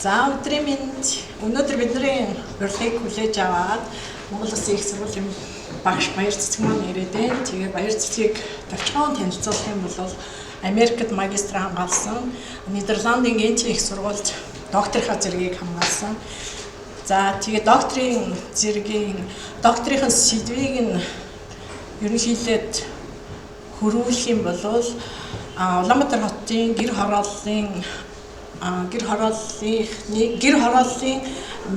За, өдрийн мэнд. Өнөөдөр бидний урилгыг хүлээж аваад Монгол Улсын их сургуулийн багш Баяр Цэцэг маань ирээд байна. Тэгээ Баяр Цэцгийг товчхон танилцуулах юм бол Америкт магистр хамгаалсан, Нидерландын Гентийн их сургуульд докторийнхаа зэргийг хамгаалсан. За, тэгээ докторийн зэргийн докторийн сэдвийг нь ерөнхийлээд хөрвүүлэх юм бол Улаанбаатар хотын гэр хорооллын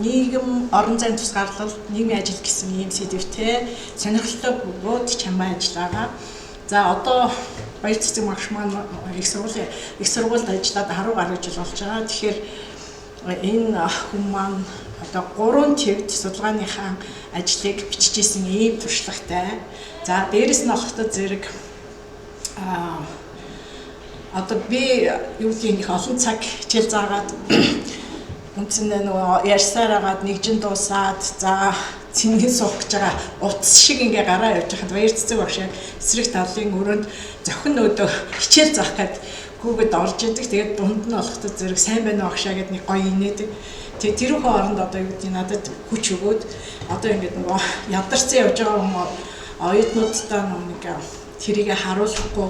нийгэм орон зайн тусгаарлалт, нийгмийн ажил гэсэн ийм сэдэвтэй сонирхолтой бөгөөд чамбай ажиллагаа. За, одоо Баяр Цэцэг багш маань их сургуульд ажиллаад 10 гаруй жил болж байгаа. Тэгэхээр энэ хүн маань одоо гурван тивд судалгааныхаа ажлыг бичижсэн ийм туршлагатай. За, дээрэс нь олохдоо зэрэг одоо би юу гэдгийг их олон цаг хичээл заагаад, үндсэндээ нөгөө ярьсаар агаад нэгжин дуусаад, за, цэнгэн суух гэж байгаа утас шиг ингээ гараа явж байхад Баяр Цэцэг багш яг эсрэг талын өрөөнд зохин өөдөө хичээл заах гээд гүгэд орж идэг. Тэгээд дунд нь олохдоо зэрэг "Сайн байна уу, багшаа?" гэд нэг гоё инээдэг. Тэгээд тэрүүхэн хооронд одоо юу гэдгийг надад хүч өгөөд, одоо ингээд нөгөө ядарсан явж байгаа хүмүүс оюутнуудтай нэг тэрийг харуулахгүй,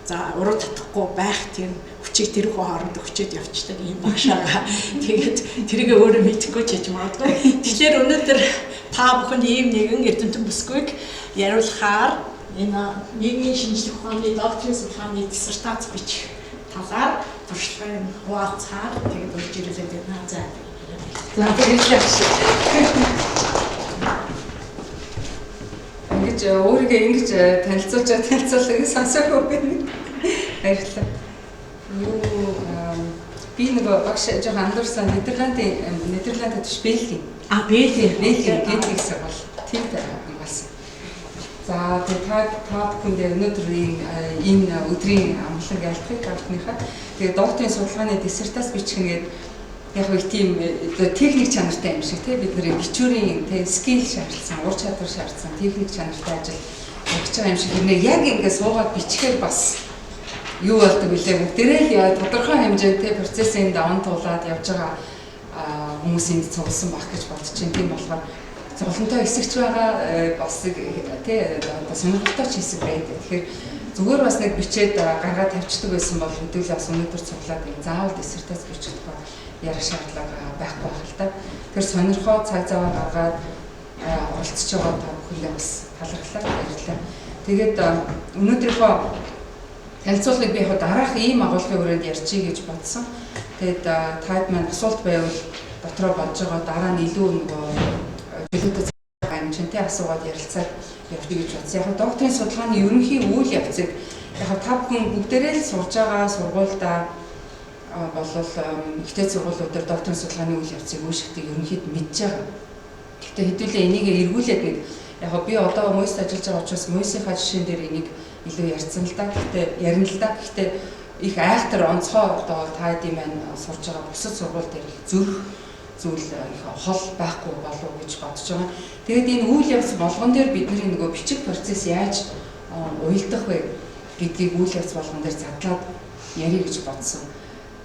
за, уруу татахгүй байх тийм хүчийг тэрүүхэн хооронд өгчөөд явчихдаг ийм багшаага. Тэгээд тэрийг өөрөө мэдэхгүй ч хийж магадгүй. Тэгэхээр өнөөдөр та бүхэнд ийм нэгэн эрдэмтэн бүсгүйг яриулахаар энэ нийгмийн шинжлэх ухааны докторийн судалгааны диссертац бичих талаар туршлагын хуваалцахаар тэгээд урьж ирүүлээд байна. За. За, баярлалаа. Ингэж өөрийгөө ингэж танилцуулж танилцуулахыг сонсоогүй байна. Баярлалаа. Юу, би нөгөө багш жоохон андуурсан, Нидерландд биш, Бельгийн. А, Бельгийн. Бельгийн Гентийн сургууль тэнд хамгаалсан. За, тэгээ та бүхэндээ өнөөдрийн энэ өдрийн амгалан айлтгая алтныхаа. Тэгээ докторийн судалгааны диссертац бичих нэгээд яг их тийм техник чанартай юм шиг, тий, бид нарын бичвэрийн, тий, skill шаардсан, ур чадвар шаардсан, техник чанартай ажил явж байгаа юм шиг хэрнээ яг ингээд суугаад бичихээр бас юу болдог вүлээ, бүгдээрээ л яа тодорхой хэмжээнд, тий, процессын даван туулаад явж байгаа хүмүүс энд цугласан байх гэж бодож байна. Тийм болохоор зовлонтой хэсэгч байгаа, бас тий, одоо сонирхолтой ч хэсэг байдаг. Тэгэхээр зүгээр бас нэг бичээд гаргаад тавьчихдаг байсан бол хэдүүлээ бас өнөөдөр цуглаад энэ заавал диссертац бичих тухай ярих шаардлага байхгүй байх л та. Тэр сонирхоо цаг зав гаргаад оролцож байгаа та бүхэндээ бас талархлаа, баярлалаа. Тэгээд өнөөдрийнхөө танилцуулгыг би яг дараах ийм агуулгын хүрээнд ярьчих гэж бодсон. Тэгээд таад маань асуулт байвал дотроо бодож байгаа, дараа нь илүү нөгөө чөлөөтэй юм чинь, тий, асуугаад ярилцаад явчих гэж бодсон. Яг докторийн судалгааны ерөнхий үйл явцыг яг та бүхэн бүгдээрээ л сурж байгаа сургуульдаа болол ихтэй сургуулиудаар докторийн судалгааны үйл явцыг үүсгэдэг ерөнхийд мэдж байгаа. Гэхдээ хэдүүлээ энийг эргүүлээд нэг яг би одоо МУИС-т ажиллаж байгаа учраас МУИС-ийнхаа жишээн дээр энийг илүү ярьсан л да. Гэхдээ ярина л да. Гэхдээ их айхтар онцгой одоо та хэдийн маань сурж байгаа бусад сургууль дээр их зөрөх зүйл, их хол байхгүй болов гэж бодож байгаа. Тэгээд энэ үйл явц болгон дээр бидний нөгөө бичих процесс яаж уялдах вэ гэдгийг үйл явц болгон дээр задлаад ярих гэж бодсон.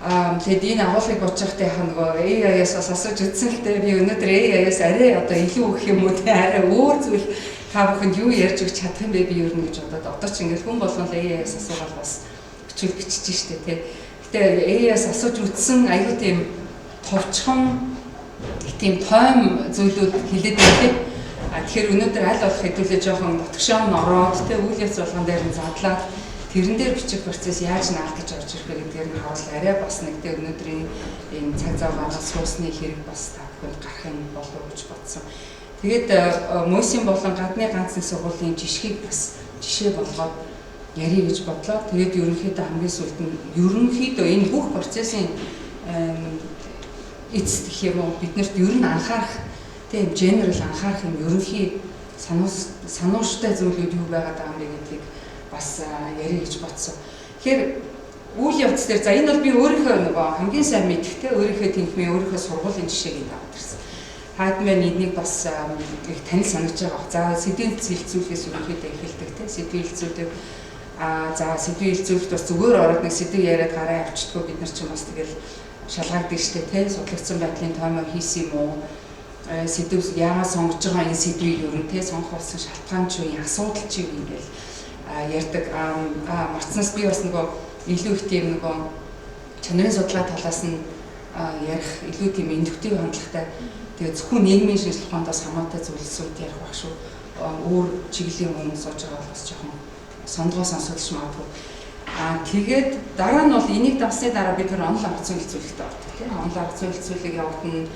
Аа, тэгэд энэ агуулгыг бодож байхдаа яхаа нөгөө AI-аас бас асууж үзсэн л дээ. Би өнөөдөр AI-аас арай одоо илүү өгөх юм уу, те, арай өөр зүйл та бүхэнд юу ярьж өгч чадах юм бэ би ер нь гэж бодоод, одоо ч ингээл хүн болгон л AI-аас асуугаад бас бичүүл бичиж штэ, те. Гэтэ AI-аас асууж үзсэн, аюу тийм товчхон тийм тойм зүйлүүд хэлээд байна, те. А тэгэхээр өнөөдөр аль болох хэдүүлээ жоохон нутагшаам нь ороод, те, үйл явц болгон дээр нь задлаад, тэрэн дээр бичих процесс яаж наалтаж орж ирэх вэ гэдгээр нь харуул арай бас нэг, те, өнөөдрийн энэ цаг зав гаргаж суусны хэрэг бас та бүхэнд гарах юм болов уу гэж бодсон. Тэгээд МУИС-ийн болон гадны ганц нэг сургуулийн жишгийг бас жишээ болгоод ярих гэж бодлоо. Тэгээд ерөнхийдөө хамгийн сүүлд нь ерөнхийдөө энэ бүх процессын эцэст гэх юм уу, биднэрт ер нь анхаарах, тийм, general анхаарах юм ерөнхий санууштай зүйлүүд юу байгаад байгаа юм бэ гэдгийг бас ярих гэж бодсон. Тэгэхээр үйл явц дээр, за, энэ бол би өөрийнхөө нөгөө хамгийн сайн мэдхтэй өөрийнхөө тэнхмийн, өөрийнхөө сургуулийн жишээг энд аваад ирсэн. Таад маань эднийг бас их танил санагдаж байгаа. За, сэдвийн хэлцүүлэхээс ерөнхийдөө эхэлдэг, те, сэдвийн хэлцүүлдэг. А за, сэдвийн хэлцүүлэхт бас зүгээр ороод нэг сэдв яриад гараа авчдаггүй, бид нар чинь бас тэгэл шалгаагддаг штэ тий, судлагдсан байдлын тоймоо хийсэн юм уу, сэдв яагаад сонгож байгаа энэ сэдвийг ер нь тий сонгох болсон шалтгаан ч юу, асуудал ч юу ингээл ярьдаг. Марцнаас би бас нөгөө илүү их тийм нөгөө чанарын судалгаа талаас нь ярих илүү тийм индуктив хандлагатай. Тэгээ зөвхөн нийгмийн шинжилгээ ухаанд бас хамаатай зүйлсүүд ярих байх шүү. Өөр чиглэлийн хүмүүс сууж байгаа бол бас жоохон сондгоо сонсогдож магадгүй. Тэгээд дараа нь бол энийг давсны дараа бид нар онол арга зүйн хэлцүүлэгт ордог тийм. Онол арга зүйн хэлцүүлэг явагдана.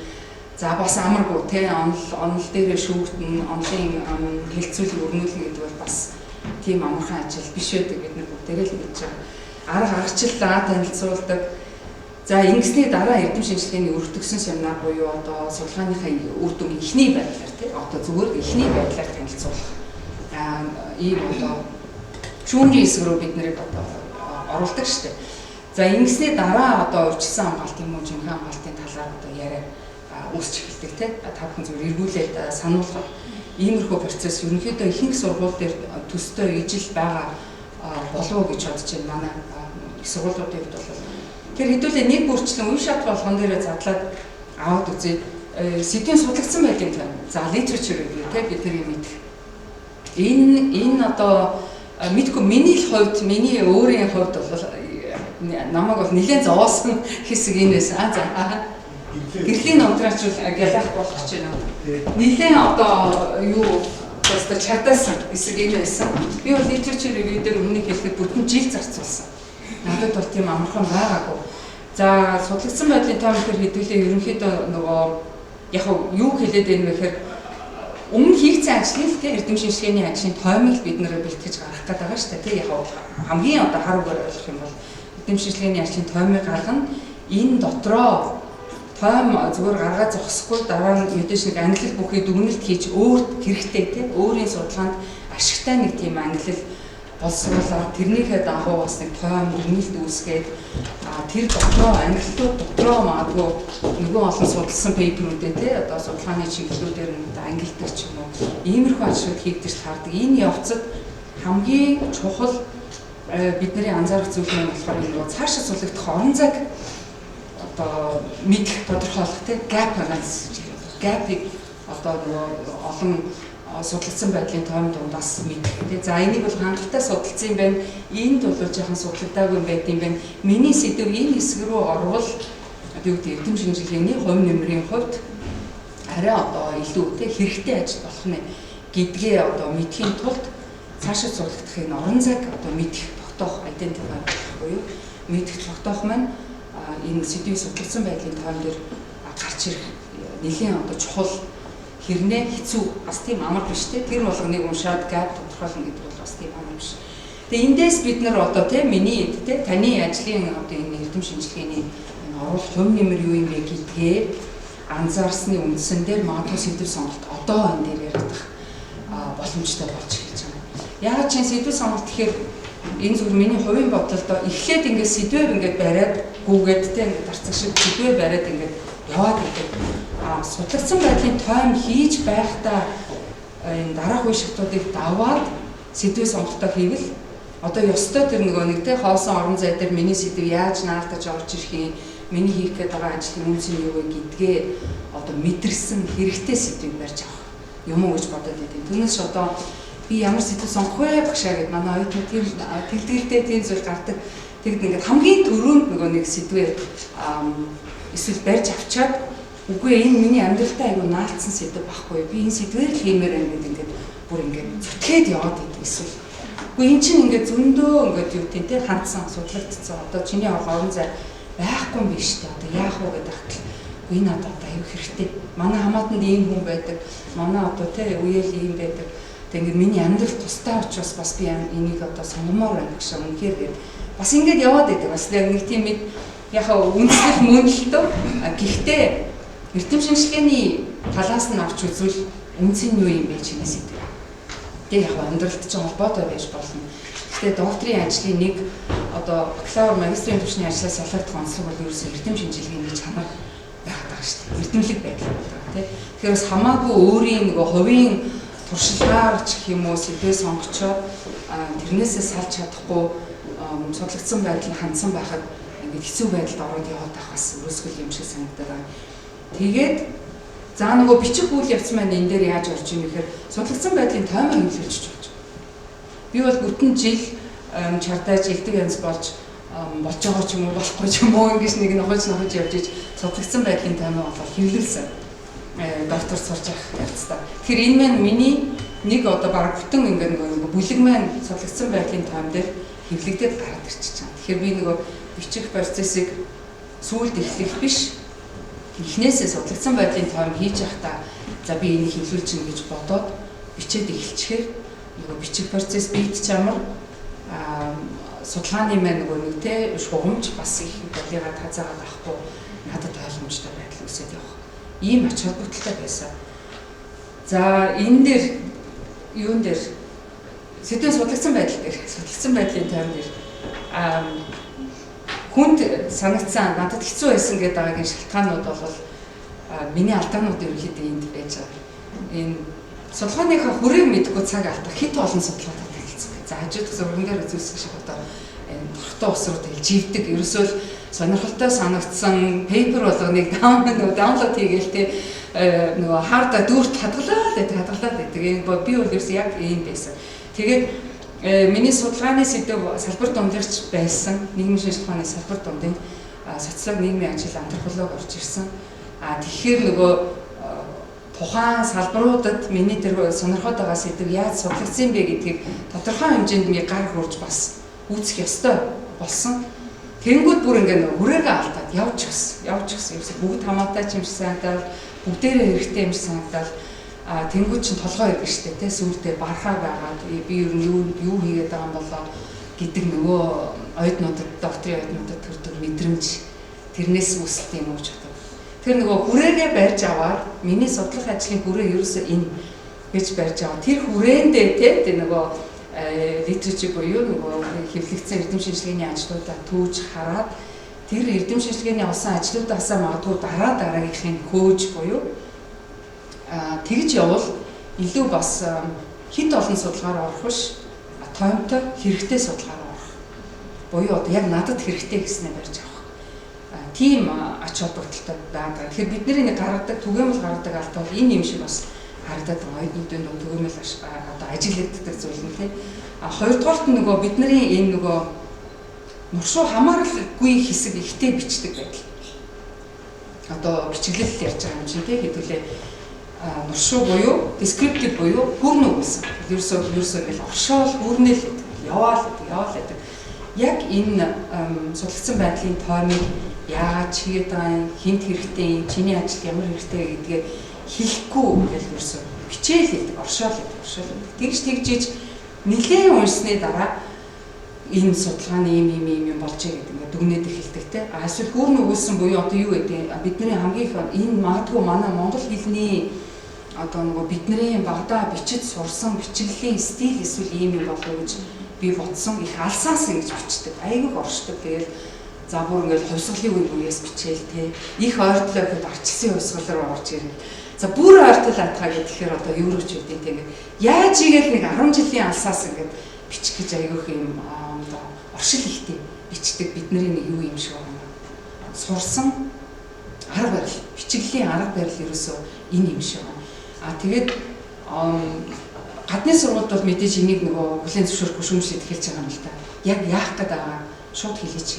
За бас амаргүй тийм, онол дээрээ шүүгдэн, онолын хэлцүүлэг өрнүүлнэ гэдэг бол бас тийм амархан ажил биш байдаг, бид нар бүгдээрээ л мэдж байгаа. Арга аргачлалаа танилцуулдаг. За ингэсний дараа эрдэм шинжилгээний өртөгсөн семинар буюу одоо судалгааныхаа үр дүн эхний байдлаар тийм, одоо зүгээр эхний байдлаар танилцуулах. Ийм одоо шүүмжийн хэсэг рүү бид нарыг одоо оруулдаг шүү дээ. За ингэсний дараа одоо урьдчилсан хамгаалт юм уу, жинхэнэ хамгаалтын талаар одоо яриа үүсч эхэлдэг тийм. Та бүхэн зүгээр эргүүлээд сануулгах иймэрхүү процесс ерөнхийдөө ихэнх сургууль дээр төстэй ижил байгаа болов уу гэж бодож байна. Манай их сургуулиудын хувьд бол тэр хэдүүлээ нэг бүрчлэн үе шат болгон дээрээ задлаад аваад үзье. Сэдвийн судлагдсан байдлын тань. За literature review тийм, бид тэрийг мэдэх. Энэ одоо мэдгүй миний л хувьд, миний өөрийн хувьд бол намайг бол нэлээд зовоосон хэсэг энэ байсан. За гэрлийн номтраач бол гялах болох гэж байна. Нэлээд одоо юу просто чадаасан хэсэг энэ байсан. Би бол literature review дээр өмнө хэлэхэд бүтэн жил зарцуулсан. Надад бол тийм амархан байгаагүй. За судлагдсан байдлын тоо гэхээр хэдүүлээ ерөнхийдөө нөгөө яг юу хэлээд байна вэ гэхээр өмнө хийгдсэн ажлын л тийм эрдэм шинжилгээний ажлын тоймыг бид нэрээ бэлтгэж гаргах гэдэг байгаа шүү дээ. Тийм яг хамгийн одоо хар үгээр ойлгох юм бол эрдэм шинжилгээний ажлын тоймыг гаргана. Энэ дотроо тойм зүгээр гаргаа зогсохгүй, дараа нь мэдээж нэг ангилал бүхий дүгнэлт хийж өөрт хэрэгтэй тийм өөрийн судалгаанд ашигтай нэг тийм ангилал боловсруулаад тэрнийхээ дагуу бас нэг тойм дүгнэлт үүсгээд тэр дотроо ангиллууд дотроо магадгүй нөгөө олон судалсан paper үүдээ тий одоо судалгааны чиглэлүүдээр нь ангилдаг ч юм уу, иймэрхүү ажлууд хийгдэж таардаг. Энэ явцад хамгийн чухал бидний анзаарах зүйл нь болохоор энэ нөгөө цаашаа судлагдах орон зайг одоо мэдэх, тодорхойлох тий gap analysis гэж яриад. Gap-ыг одоо нөгөө олон судлагдсан байдлын тойм дундаас мэдэх тий. За энийг бол хангалттай судалсан юм байна. Энд бол жаахан судлагдаагүй юм байд юм байна. Миний сэдэв энэ хэсэг рүү орвол одоо юу гэдэг эрдэм шинжилгээний хувь нэмрийн хувьд арай одоо илүү тий хэрэгтэй ажил болох нэ гэдгээ одоо мэдэхийн тулд цаашаа судлагдах энэ орон зайг одоо мэдэх, тогтоох, identify болох буюу мэдэх, тогтоох маань энэ сэдвийн судлагдсан байдлын тойм дээр гарч ирэх нэлийн одоо чухал хэрнээ хэцүү, бас тийм амар биш те, тэр болгоныг уншаад gap тодорхойлно гэдэг бол бас тийм амар биш. Тэгээ эндээс бид нар одоо те миний те таны ажлын одоо энэ эрдэм шинжилгээний энэ оруулах хувь нэмэр юу юм бэ гэдгээ анзаарсны үндсэн дээр магадгүй сэдэв сонголт одоо энэ дээр яригдах боломжтой болж эхэлж байгаа. Яагаад чинь сэдэв сонголт гэхээр энэ зүгээр миний хувийн бодлолдоо эхлээд ингээд сэдвээ ингээд бариад гүгээд те ингээд дарцаг шиг сэдвээ бариад ингээд яваад идэг. Судлагдсан байдлын тойм хийж байхдаа энэ дараах үе шатуудыг даваад сэдвээ сонголтоо хийвэл одоо ёстой тэр нөгөө нэг те хоосон орон зай дээр миний сэдэв яаж наалтаж орж ирэх юм, миний хийх гээд байгаа ажлын үнц нь юу вэ гэдгээ одоо мэдэрсэн хэрэгтэй сэдвийг барьж авах юм уу гэж бодоод идэв. Түүнээс одоо би ямар сэдэв сонгох вэ багшаа гэд манай оюутнууд тийм тэлдгэлтэй тийм зүйл гардаг. Тэгэд ингээд хамгийн түрүүнд нөгөө нэг сэдвээ эсвэл барьж авчаад үгүй энэ миний амьдралтай айгүй наалдсан сэдэв байхгүй, би энэ сэдвээр л хиймээр байна гэд ингээд бүр ингээд зүтгээд яваад идэв. Эсвэл үгүй энэ чинь ингээд зөндөө ингээд юу тийм те хандсан судлагдсан, одоо чиний орон зай байхгүй юм биш үү, одоо яах вэ гэдэг ахтал үгүй надад одоо аюу хэрэгтэй, манай хамаатанд ийм хүн байдаг, манай одоо те үеэл ийм байдаг. Тэг ингээд миний амьдрал тустай учраас бас би энийг одоо сонгомоор байна гэж үнэхээр гээд бас ингээд яваад байдаг. Бас нэг тийм яг үндэслэл мөн л дөө. Гэхдээ эрдэм шинжилгээний талаас нь авч үзвэл үндсэн нь юу юм бэ чиний сэдэв. Тэг яг амьдралд чинь холбоотой байж болно. Гэхдээ докторийн ажлын нэг одоо бакалавр магистрийн түвшний ажлаас ялгагдах онцлог бол ерөөсөө эрдэм шинжилгээний чанар байгаад байгаа шүү дээ. Эрдэмлэг байдал байгаа тий. Тэгэхээр бас хамаагүй өөрийн нөгөө хувийн туршилгаар ч гэх юм уу сэдвээ сонгочоод тэрнээсээ салж чадахгүй судлагдсан байдал нь хандсан байхад Ингээд хэцүү байдалд ороод яваад байх бас өрөөсгөл юм шиг санагдаад байгаа. Тэгээд за нөгөө бичих үйл явц маань энэ дээр яаж орж ийн гэхээр судлагдсан байдлын тоймоо хэвлүүлчих болж байгаа. Би бол бүтэн жил чардааж элдв янз болж байгаа ч юм уу болохгүй ч юм уу ингэж нэг нохож явж иж судлагдсан байдлын тоймоо бол хэвлүүлсэн. Доктор сурч явах явцдаа. Тэгэхээр энэ маань миний нэг одоо бараг бүтэн ингээ нөгөө бүлэг маань судлагдсан байдлын тойм дээр хэвлэгдээд гараад ирчихэж байгаа. Тэгэхээр би нөгөө бичих процессыг сүүлд эхлэх биш, эхнээсээ судлагдсан байдлын тойм хийж явахдаа за би энийг хэвлүүлчихнэ гэж бодоод бичээд эхэлчихээр нөгөө бичих процесс бийд чамар судалгааны маань нөгөө нэг те шугамж бас их болигаа тазаагаад авахгүй надад ойлгомжтой байдал үүсээд явах. Ийм ач холбогдолтой байсан. За энэ дээр юун дээр сэдвийн судлагдсан байдал дээр судлагдсан байдлын тойм дээр хүнд санагдсан надад хэцүү байсан гэдэг байгаагийн шалтгаанууд бол миний алдаанууд ерөнхийдөө энд байж байгаа. Энэ судалгааныхаа хүрээг мэдэхгүй цаг алдах хит олон судалгаатай танилцсан. За хажуудах зурган дээр үзүүлсэн шиг одоо энэ торхтой ус руу тэгэл живдэг. Ерөөсөө л сонирхолтой санагдсан paper болгоныг download хийгээл те нөгөө харда дүүрт хадгалаад байдаг. Энэ би бол ерөөсөө яг ийм байсан. Тэгээд миний судалгааны сэдэв салбар дундагч байсан. Нийгмийн шинжилгээ ухааны салбар дундын социолог нийгмийн ажил антрополог орж ирсэн. А тэгэхээр нөгөө тухайн салбаруудад миний тэр сонирхоод байгаа сэдэв яаж судлагдсан бэ гэдгийг тодорхой хэмжээнд ми гар хурж бас үүсэх ёстой болсон. Тэнгүүд бүр ингээ нөгөө хүрээгээ алдаад явж гисэн. Бүгд хамаатай ч юм шиг санагдаад, бүгдээрээ хэрэгтэй юм шиг санагдаад тэнгүүд чинь толгой иргэн штэ тэ сүултээ бархаа байгаад би ер нь юу хийгээд байгаа юм болоо гэдэг нөгөө оюутнуудад докторийн оюутнуудад төрдөг мэдрэмж тэрнээс үүсэлт юм уу гэж бодод. Тэр нөгөө хүрээгээ барьж аваад миний судлах ажлын хүрээ ерөөсөө энэ гэж барьж аваад тэр хүрээндээ тэ нөгөө literature буюу нөгөө хэвлэгдсэн эрдэм шинжилгээний ажлуудаа түүж хараад тэр эрдэм шинжилгээний олсон ажлуудаасаа магадгүй дараа дараагийнхыг хөөж буюу тэгж явбал илүү бас хит олон судалгаар орох биш тоймтой хэрэгтэй судалгаар орох. Буюу одоо яг надад хэрэгтэй гэснээ барьж авах. Тийм ач холбогдолтой байдаг. Тэгэхээр бидний нэг гаргадаг түгээмэл гаргадаг алдаа бол энэ юм шиг бас харагдаад байгаа. Оюутнуудын дунд түгээмэл одоо ажиглагддаг зүйл нь тийм. А хоёрдугаарт нь нөгөө бидний энэ нөгөө нуршуу хамааралгүй хэсэг ихтэй бичдэг байдал. Одоо бичиглэл ярьж байгаа юм чинь тийм хэдүүлээ нуршуу буюу descriptive буюу хүрнэ үгүйсэн. Ерөөсөө ингээл оршоол хүрнэ л гэдэг. Яваал гэдэг. Яг энэ судлагдсан байдлын тоймыг яагаад чигээд байгаа юм, хинт хэрэгтэй юм, чиний ажил ямар хэрэгтэй гэдгээ хэлэхгүй ингээл ерөөсөө бичээл гэдэг, оршоол гэдэг, оршоол гэдэг. Тэгж нэлээд уншсны дараа энэ судалгааны ийм юм болжээ гэдэг ингээд дүгнээд эхэлдэг те. А эсвэл хүүрнэ өгүүлсэн буюу одоо юу гэдэг бидний хамгийн их энэ магадгүй манай монгол хэлний одоо нөгөө бидний багадаа бичиж сурсан бичиглэлийн стил эсвэл ийм юм болов гэж би бодсон. Их алсаас ингэж бичдэг. Айгүйх оршдог. Тэгэл за бүр ингээд хувьсгалын үе үеэс бичээл те. Их ойртлоо гэхэд арчилсан хувьсгал руу орж ирэл. За бүр ойртол атгаа гэхээр одоо юу руу ч үгүй те ингээд яаж игээл нэг 10 жилийн алсаас ингээд бичих гэж айгүйх юм одоо оршил ихтэй бичдэг бидний нэг юу юм шиг байна. Сурсан арга барил, бичиглэлийн арга барил ерөөсөө энэ юм шиг байна. А тэгээд гадны сургуульд бол мэдээж энийг нөгөө хүлээн зөвшөөрөхгүй шүүмжлээд эхэлж байгаа юм л та. Яг яах гээд байгаа шууд хэлээч.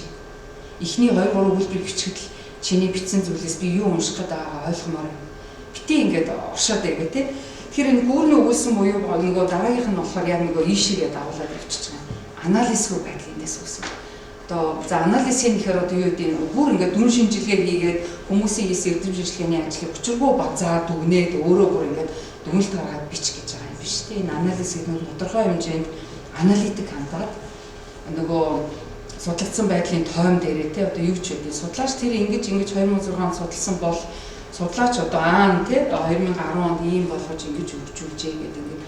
Эхний 2 3 өгүүлбэрийг бичихэд л чиний бичсэн зүйлээс би юу унших гээд байгаагаа ойлгомоор байна. Битээ ингээд оршоод байгаа тий. Тэгэхээр энэ гүүрний өгүүлсэн буюу нөгөө дараагийнх нь болохоор яг нөгөө ийшээгээ дагуулад явчихж байгаа. Анализгүй байдал эндээс үүснэ. Одоо за анализ хийхээр одоо юу гэдэг нь бүр ингээд дүн шинжилгээ хийгээд хүмүүсийн хийсэн эрдэм шинжилгээний ажлыг учиргүй базаа дүгнээд өөрөө бүр ингээд дүгнэлт гаргаад бичих гэж байгаа юм биш тий. Энэ анализ гэдэг нь тодорхой хэмжээнд аналитик хандаад нөгөө судлагдсан байдлын тойм дээрээ тий одоо юу ч гэдэг судлаач тэр ингэж 2006 онд судалсан бол судлаач одоо аан тий 2010 онд ийм болгож ингэж хөгжүүлжээ гэдэг ингээд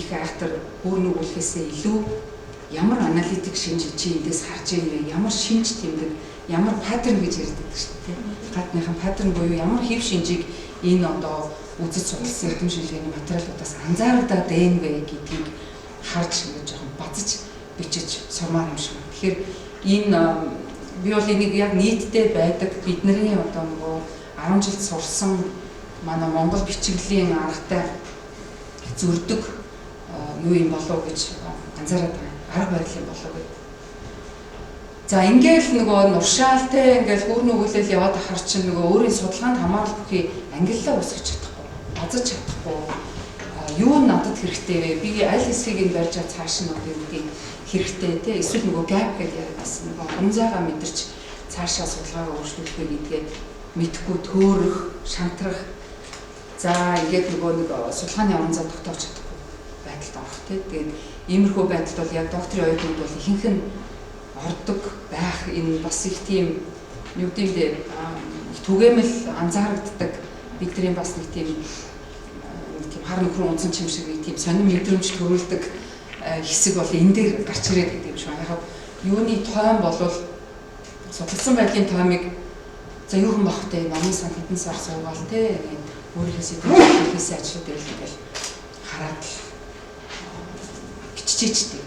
их айхтар бүр нүгүүлэхээсээ илүү ямар аналитик шинж чи эндээс харж байгаа юм бэ? Ямар шинж тэмдэг, ямар паттерн гэж ярьдаг шүү дээ. Гадныхан паттерн буюу ямар хэв шинжийг энэ одоо үзэж судалсан эрдэм шинжилгээний материалуудаас анзаарагдаад байна вэ гэдгийг харж ингэж жоохон базаж бичиж сурмаар юм шиг. Тэгэхээр энэ Би бол энийг яг нийтдээ байдаг бидний одоо нөгөө 10 жилд сурсан манай Монгол бичиглийн аргатай зөрдөг юу юм болов гэж анзаараад байгаа. Арга барил юм болов гэж. За ингээл нөгөө нуршаал те ингээл хүүр нүгэлэл яваад ахар чинь нөгөө өөрийн судалгаанд хамаарал бүхий ангиллаа үүсгэж чадахгүй, базаж чадахгүй. Юу надад хэрэгтэй вэ? Би аль хэсгийг нь барьж цааш нь одоо юу гэдгийг хэрэгтэй те эсвэл нөгөө gap гэдээ яриад байсан. Нөгөө орон зайгаа мэдэрч цаашаа судалгаагаа өөрчлөх вэ гэдгээ мэдэхгүй төөрөх, шантрах. За ингээд нөгөө нэг судалгааны орон зай тогтоож чадахгүй байдалд орох те. Тэгээд иймэрхүү байдалд бол яг докторийн оюутнууд бол ихэнх нь ордог байх энэ бас их тийм юу гэдэг юм бэ, түгээмэл анзаарагддаг бидний бас нэг тийм хар нөхрөн унтсан чим шиг нэг тийм сонин мэдрэмж төрүүлдэг хэсэг бол энэ дээр гарч ирээд гэдэг юм шиг. Яг юуны тойм болвол судалсан байдлын тоймыг за юу хэн бах те номын сан хэдэн сар суугаал те өөрийнхөө сэдвээр хийсэн ажлууд байл ингээл хараад л биччихээчтэй.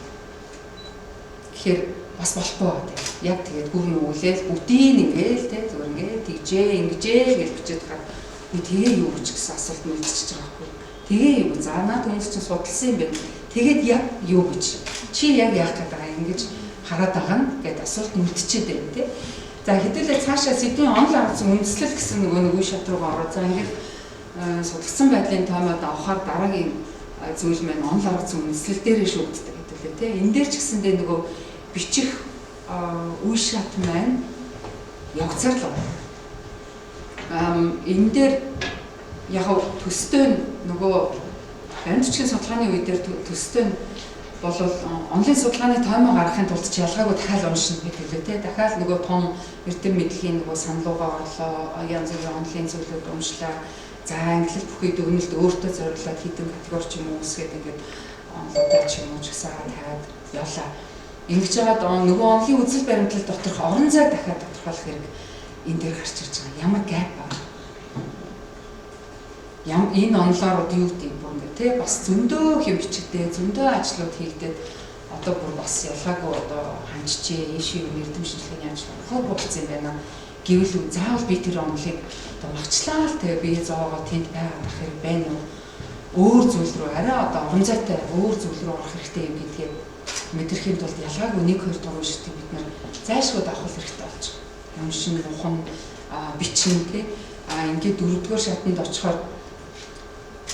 Тэгэхээр бас болохгүй байгаа тийм. Яг тэгээд гүр нүглээл бүгдийг ингээл те зүгээр ингээд тэгжээ ингэжээ гэж бичээд хаад би тэгээ юу гэж гэсэн асуулт мэдчихэж байгаа байхгүй. Тэгээ юу за наад хүмүүс чинь судалсан юм байна. Тэгээд яг юу гэж чи яг яах гээд байгаа ингэж хараад байгаа нь гэд асуулт нүлдчихэд байна те. За хэдүүлээ цаашаа сэдвийн онол авсан үндэслэл гэсэн нөгөө нэг үе шат руугаа ороо. За ингээд судалсан байдлын тоомод авахаар дараагийн зүйл маань онол авсан үндэслэл дээрээ шүүгддэг хэдүүлээ те. Энэ дээр ч гэсэндээ нөгөө бичих үе шат маань явгцаар л байна. Энэ дээр яг төстэй нөгөө баримт бичгийн судалгааны үе дээр төстэй нь бол онлын судалгааны тоймоо гаргахын тулд чи ялгаагүй дахиад уншина гэдэг лээ те. Дахиад нөгөө том эрдэм мэдлэгийн нөгөө саналуугаа орлоо, янз бүрийн онлын зүйлүүд уншлаа. За ангилал бүхий дүгнэлт өөртөө зориулаад хэдэн категори ч юм уу үүсгээд ингээд онлуудаа ч юм уу жагсаагаа тавиад явлаа. Ингэж яагаад нөгөө онлын үзэл баримтлал доторх орон зайг дахиад тодорхойлох хэрэг энэ дээр гарч ирж байгаа. Ямар gap байна? Ям энэ онлоор одоо юу гэдэг бүр ингээ те бас зөндөө юм бичигдээ, зөндөө ажлууд хийгдээд одоо бүр бас ялгаагүй одоо ханчжээ, ийшээ юм эрдэм шинжилгээний ажил хөр болсон юм байна. Гэвэл заавал би тэр онлыг одоо магчлаа л те бие зоогоо тэнд байгаад ах хэрэг байна уу? Өөр зүйл рүү арай одоо орон зайтай өөр зүйл рүү орох хэрэгтэй юм гэдгээ мэдрэхийн тулд ялгаагүй 1 2 3 шигтэй бид нар зайлшгүй давах хэрэгтэй болж байгаа. Уншин, ухан, бичин тий. А ингээд дөрөвдүгээр шатанд очихоор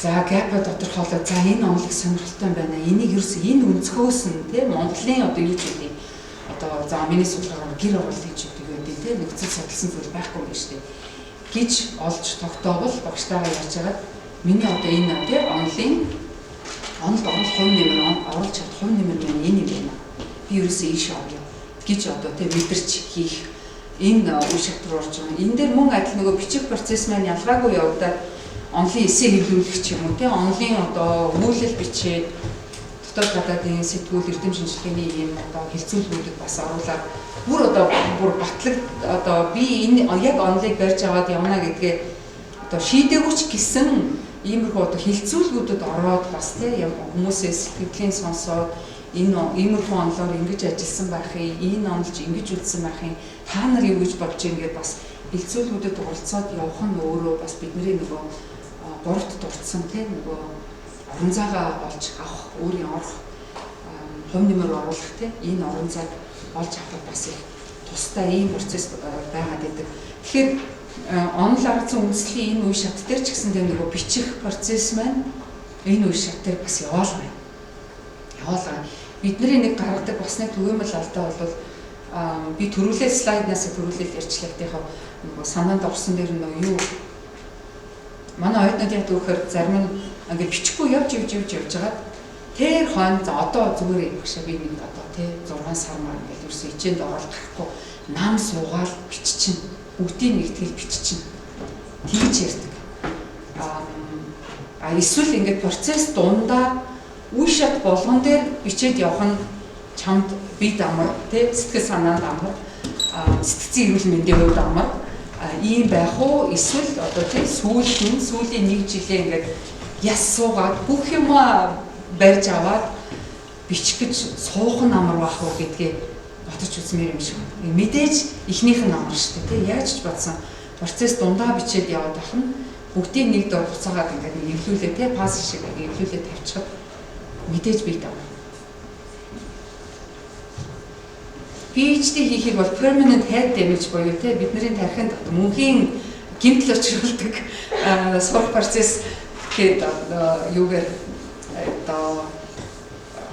за gap-а тодорхойлоод за энэ онолыг сонирхолтой юм байна. Энийг ерөөсөө энэ өнцгөөс нь тий Монголын одоо юу ч гэдэг одоо за миний судалгаагаар гэр орол гэж гэдэг байдаг тий нөхцөл судалсан зүйл байхгүй юм шүү дээ гэж олж тогтоовол багштайгаа ярьж хагаад миний одоо энэ тий онолын онолд оруулах хувь нэмэр оруулж чадах хувь нэмэр маань энэ юм байна. Би ерөөсөө ийшээ орё гэж одоо тий мэдэрч хийх энэ үе шат руу орж байгаа. Энэ дээр мөн адил нөгөө бичих процесс маань ялгаагүй явагдаад онлын эсээ хэвлүүлэх ч юм уу тий онлын одоо өгүүлэл бичээд дотоод гадаадын сэтгүүл эрдэм шинжилгээний ийм одоо хэлцүүлгүүдэд бас оруулаад бүр одоо бүр батлаг одоо би энэ яг онлыг барьж аваад явна гэдгээ одоо шийдээгүй ч гэсэн иймэрхүү одоо хэлцүүлгүүдэд ороод бас тий хүмүүсээс сэтгэлийн сонсоод энэ иймэрхүү онлоор ингэж ажилласан байх юм, энэ онолж ингэж үлдсэн байх юм, та нар юу гэж бодож ийн гэдээ бас хэлцүүлгүүдэд оролцоод явах нь өөрөө бас бидний нөгөө гуравт дурдсан тий нөгөө орон зайгаа олж авах, өөрийн орох хувь нэмэр оруулах тий энэ орон зайг олж авахд бас их тустай ийм процесс байгаад байдаг. Тэгэхээр онол арга зүйн үндэслэлийн энэ үе шат дээр ч гэсэн тэр нөгөө бичих процесс маань энэ үе шат дээр бас яваал байна. Яваал байна. Бидний нэг гаргадаг бас нэг түгээмэл алдаа бол би төрүүлээ слайднаас төрүүлэл ярьчлаа гэдэг нөгөө санаанд орсон дээр нөгөө юу манай оюутнууд яг түүхээр зарим нь ингээд бичихгүй явж явж явж явж хагаад тэр хойно за одоо зүгээр багшаа би нэг одоо тий 6 сар мар ингээд ерөөсөө хичээнд ороод гарахгүй нам суугаал биччин бүгдийг нэгтгэл биччин тэгж ярьдаг. А эсвэл ингээд процесс дундаа үе шат болгон дээр бичээд явах нь чамд бид амар тий сэтгэл санаанд амар, сэтгцийн эрүүл мэндийн хувьд амар ийм байх уу, эсвэл одоо тий сүүлд нь сүүлийн нэг жилээ ингээд яс суугаад бүх юмаа барьж аваад бичих гэж суух нь амар байх уу гэдгээ Бодож үзмээр юм шиг. Мэдээж эхнийх нь амар шүү дээ, тий. Яаж ч бодсон процесс дундаа бичээд яваад байх нь бүгдийг нэг дор буцаагаад ингээд нэг эвлүүлээ, тий, паз шиг эвлүүлээ тавьчихад мэдээж бие давна. PhD хийхийг бол permanent head damage буюу, тий, бидний тархинд мөнхийн гэмтэл учруулдаг сурах процесс гээд юугаар одоо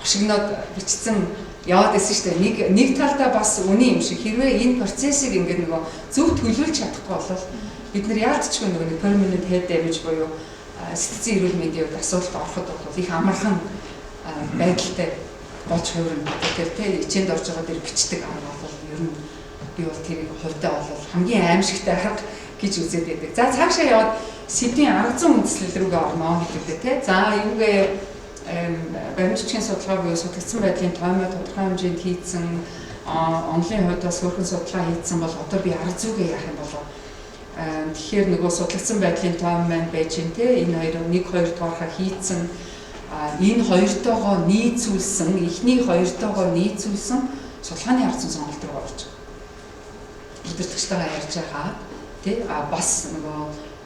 хошигноод бичсэн яваад исэн шүү дээ. Нэг талдаа бас үний юм шиг, хэрвээ энэ процессыг ингээд нөгөө зөв төлөвлөж чадахгүй бол бид нар яалтчгүй нөгөө нэг permanent head damage буюу сэтгцийн эрүүл мэндийн хувьд асуудалд ороход бол их амархан байдалтай болж хувирна. Тэгэхээр тэ ичээнд орж байгаа дээр бичдэг арга бол ер нь би бол тэрийг хувьдаа бол хамгийн аимшигтай арга гэж үзээд байдаг. За, цаашаа яваад сэдвийн арга зүйн үндэслэл рүүгээ орно гэдэг те. За, юугээ баримтчгийн судалгаа буюу судлагдсан байдлын тоймоо тодорхой хэмжээнд хийцэн, онолын хувьд бас хөөрхөн судалгаа хийцэн бол одоо би арга зүйгээ яах юм болов? Тэгэхээр нөгөө судлагдсан байдлын тойм маань байж гин те. Энэ хоёр 1 2 тоорхоо хийцэн, энэ хоёртойгоо нийцүүлсэн, эхний хоёртойгоо нийцүүлсэн судалгааны арга зүйн сонголт руу орж байгаа. Удирдагчтайгаа ярьж байгаа тий, а бас нөгөө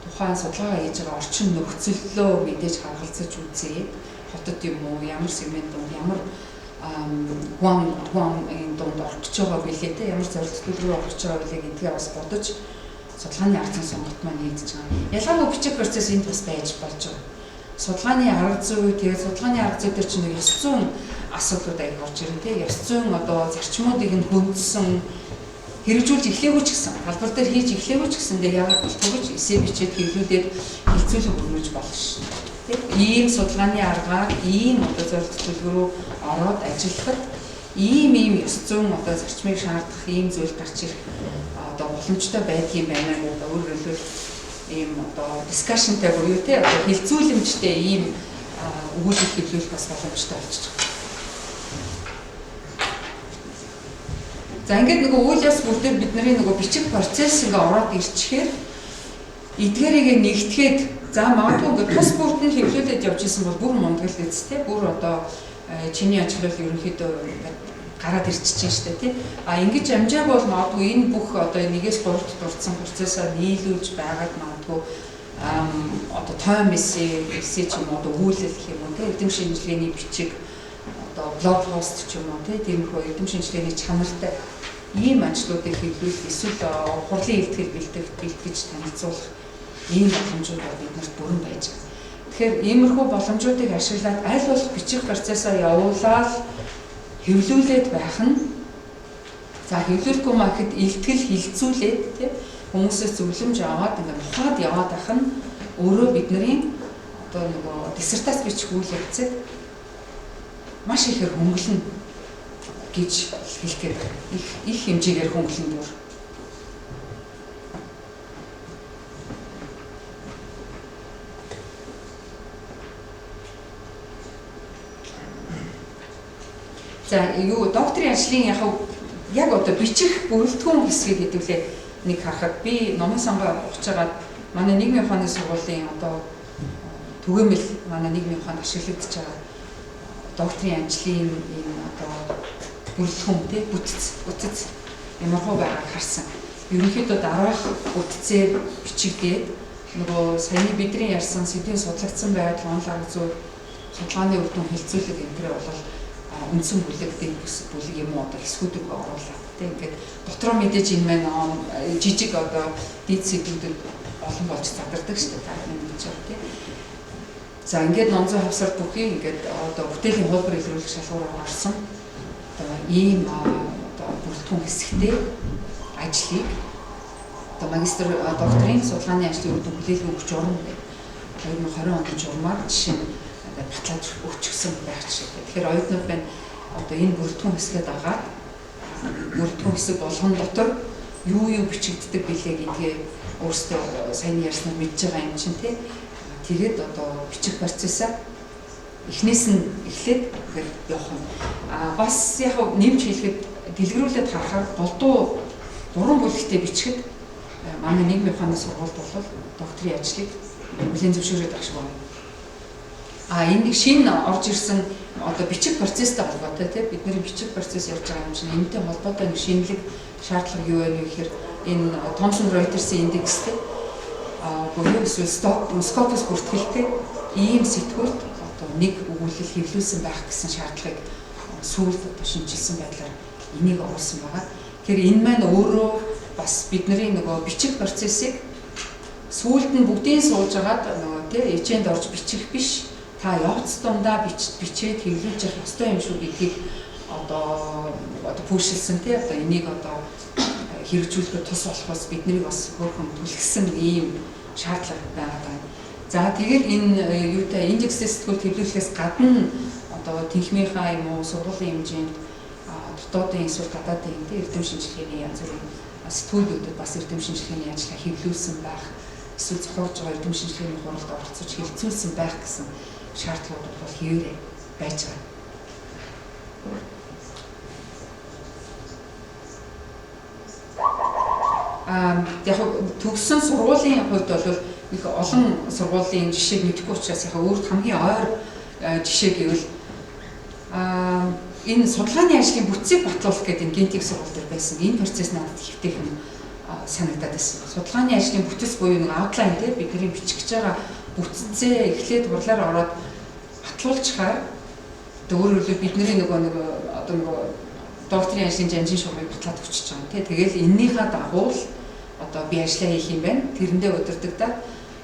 тухайн судалгаа хийж байгаа орчин нөхцөллөө мэдээж харгалзаж үзье, хотод юм уу, ямар сегмент дунд, ямар хүн энэ дунд орох гэж байгаа билээ те, ямар зорилт рүү орох гэж байгаа билээ гэдгээ бас бодож судалгааны арга зүйн сонголт маань хийгдэж байгаа. Ялгаагүй бичих процесс энд бас байж болж байгаа. Судалгааны арга зүй, тэгээд судалгааны арга зүй дээр чинь нэг ёс зүйн асуудлууд аяг орж ирнэ те. Ёс зүйн одоо зарчмуудыг нь хөндөсөн, хэрэгжүүлж эхлэегүй ч гэсэн, талбар дээр хийж эхлэегүй ч гэсэн дээр яагаад болтгоо гэж эсээ бичээд хэвлүүлээд хилцүүлэг өрнөж болно шин. Ийм судалгааны аргаар ийм одоо зорилт төлөв рүү ороод ажиллахад ийм ийм ёс зүйн одоо зарчмыг шаардах ийм зүйл гарч ирэх одоо боломжтой байдгийн байна гэдэг, өөрөөр хэлбэл ийм одоо discussion тай буюу те одоо хилцүүлэмжтэй ийм өгүүлэл хэвлүүлэх бас боломжтой болчихж байгаа. За, ингээд нөгөө үйл явц бүр дээр бидний нөгөө бичих процесс ингээ ороод ирчихээр эдгээрийг нэгтгэхэд, за, магадгүй ингээд тус бүрт нь хэвлүүлээд явж исэн бол бүр мундаг л биз те, бүр одоо чиний ажил бол ерөнхийдөө ингээд гараад ирчихэж штэ тий. А ингэж амжааг бол магадгүй энэ бүх одоо нэгээс гуравт дурдсан процессаа нийлүүлж байгаад магадгүй одоо тойм эсээ эсээ ч юм уу, одоо өгүүлэл гэх юм уу тий, эрдэм шинжилгээний бичиг, одоо blog post ч юм уу тий, тиймэрхүү эрдэм шинжилгээний чанартай ийм ажлуудыг хэвлүүлэх эсвэл хурлын илтгэл бэлтгэх, бэлтгэж танилцуулах ийм боломжууд бол биднэрт бүрэн байж байгаа. Тэгэхээр иймэрхүү боломжуудыг ашиглаад аль болох бичих процессоо явуулаад хэвлүүлээд байх нь, за, хэвлүүлэхгүй маа гэхэд илтгэл хилцүүлээд тий хүмүүсээс зөвлөмж аваад ингээд ухаад яваад байх нь өөрөө бидний одоо нөгөө диссертац бичих үйл явцыг маш ихээр хөнгөлнө гэж хэлэх гээд байна. Их их хэмжээгээр хөнгөлнө бүр. За, юу докторийн ажлын яг яг одоо бичих бүрэлдэхүүн хэсгийг хэдүүлээ нэг харахад би номын сангаа ухаж манай нийгмийн ухааны сургуулийн одоо түгээмэл, манай нийгмийн ухаанд ашиглагдаж байгаа докторийн ажлын энэ одоо бүрэлдэхүүн тий бүтэц ямархуу байгааг харсан. Ерөнхийдөө дараах бүтцээр бичигдээд нөгөө саяны бидний ярьсан сэдвийн судлагдсан байдал, онол арга зүй, судалгааны үр дүн, хэлцүүлэг энэ төр бол үндсэн бүлэг, дэд бүлэг юм уу одоо хэсгүүд рүү оруулаад тийм ингээд дотроо мэдээж энэ маань жижиг одоо дид сэдвүүдэд олон болж задардаг шүү дээ, та нар мэдж байгаа тийм. За, ингээд ном зүйн хавсар бүхий ингээд одоо бүтээлийн хуулбар илрүүлэх шалгуураар орсон одоо ийм одоо бүрэлдэхүүн хэсэгтэй ажлыг одоо магистр докторийн судалгааны ажлын үр дүн хүлээлгэн өгч журам гэх 2020 оны журмаар жишээ нь батлаад өгчихсөн байх жишээтэй. Тэгэхээр оюутнууд байна одоо энэ бүрэлдэхүүн хэсгээ дагаад бүрэлдэхүүн хэсэг болгон дотор юу юу бичигддэг билээ гэдгээ өөрсдөө сайн ярьснаар мэдж байгаа юм чинь тий. Тэгээд одоо бичих процессаа эхнээс нь эхлээд ингээд явах юм. А бас яг нэмж хэлэхэд, дэлгэрүүлээд харахаар голдуу гурван бүлэгтэй бичихэд манай нийгмийн ухааны сургуульд бол докторийн ажлыг хүлээн зөвшөөрөөд байх шиг байна. А энэ нэг шинэ орж ирсэн одоо бичих процесстэй холбоотой тийм бидний бичих процесс явж байгаа юм чинь энэтэй холбоотой нэг шинэлэг шаардлага юу вэ гэхээр энэ Thomson Reuters-ийн индекстэй буюу эсвэл Scopus бүртгэлтэй ийм сэтгүүлд одоо нэг өгүүлэл хэвлүүлсэн байх гэсэн шаардлагыг сүүлд одоо шинэчилсэн байдлаар энийг оруулсан байгаа. Тэгэхээр энэ маань өөрөө бас бидний нөгөө бичих процессыг сүүлд нь бүгдийг сууж агаад нөгөө тий ичээнд орж бичих биш, та явц дундаа бичээд хэвлүүлж явах ёстой юм шүү гэдгийг одоо пүүшилсэн тий одоо энийг одоо хэрэгжүүлэхэд тус болохоос биднийг бас хөөрхөн түлхсэн ийм шаардлага байгаа даа. За тэгээд энэ юутай индекстэй сэтгүүл хэвлүүлэхээс гадна одоо тэнхмийнхаа юм уу сургуулийн хэмжээнд дотоодын эсвэл гадаадын тий эрдэм шинжилгээний янз бүрийн сэтгүүлүүдэд бас эрдэм шинжилгээний ажлаа хэвлүүлсэн байх, эсвэл зохиож байгаа эрдэм шинжилгээний хуралд оролцож хэлэлцүүлсэн байх гэсэн шаардлагууд бол хэвээрээ байж байгаа. Яг төгссөн сургуулийн хувьд бол их олон сургуулийн жишээг мэдэхгүй учраас яг өөрт хамгийн ойр жишээ гэвэл энэ судалгааны ажлын бүтцийг батлуулах гэдэг энэ генетик сургууль дээр байсан. Энэ процесс надад хэвтэйхэн санагдаад байсан. Судалгааны ажлын бүтэц буюу нэг outline тий бидний бичих гэж байгаа бүтцээ эхлээд хурлаар ороод батлуулчихаар өөрөөр хэлбэл бидний нөгөө нэг одоо нөгөө докторийн ажлын жанжин шугамыг батлаад өгчөж байгаа юм тий. Тэгэл эннийхээ дагуу л одоо би ажлаа хийх юм байна. Тэрэндээ удирдагдаад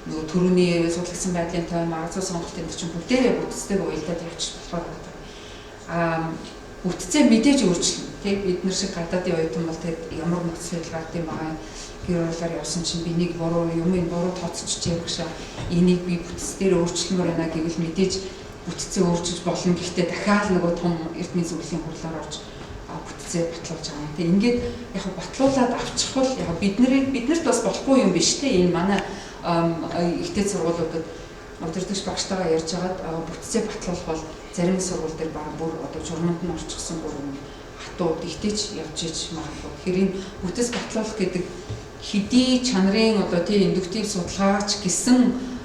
нөгөө төрөний судлагдсан байдлын тойм, арга зүй сонголт энэ чинь бүгдээрээ бүтцтэйг уялдаад явчих болохоор байна. Бүтцээ мэдээж өөрчлөнө тий. Бид нар шиг гадаадын оюутан бол тэгээд ямар нөхцөл байдал гард юм байгаа гэр орлоор явсан чинь би нэг буруу юм энэ буруу тооцчихжээ багшаа. Энийг би бүтц дээр өөрчлөмөр байна гэвэл мэдээж бүтцээ өөрчилж болно. Гэхдээ дахиад нөгөө том эрдмийн зөвлөлийн хурлаар орж бүтцээ батлуулж байгаа юм. Тэг ингээд яг батлуулаад авчихвал яг биднэрт бас болохгүй юм биш те. Энэ манай ихтэй сургуулиудад удирдагч багштайгаа ярьж хагаад бүтцээ батлуулах бол зарим сургууль дээр баг бүр одоо журманд нь орчихсон бүр хатуу дэгтэж явж иж магадгүй. Тэгэхээр энэ бүтэц батлуулах гэдэг хэдий чанарын одоо тий индуктив судалгаач гэсэн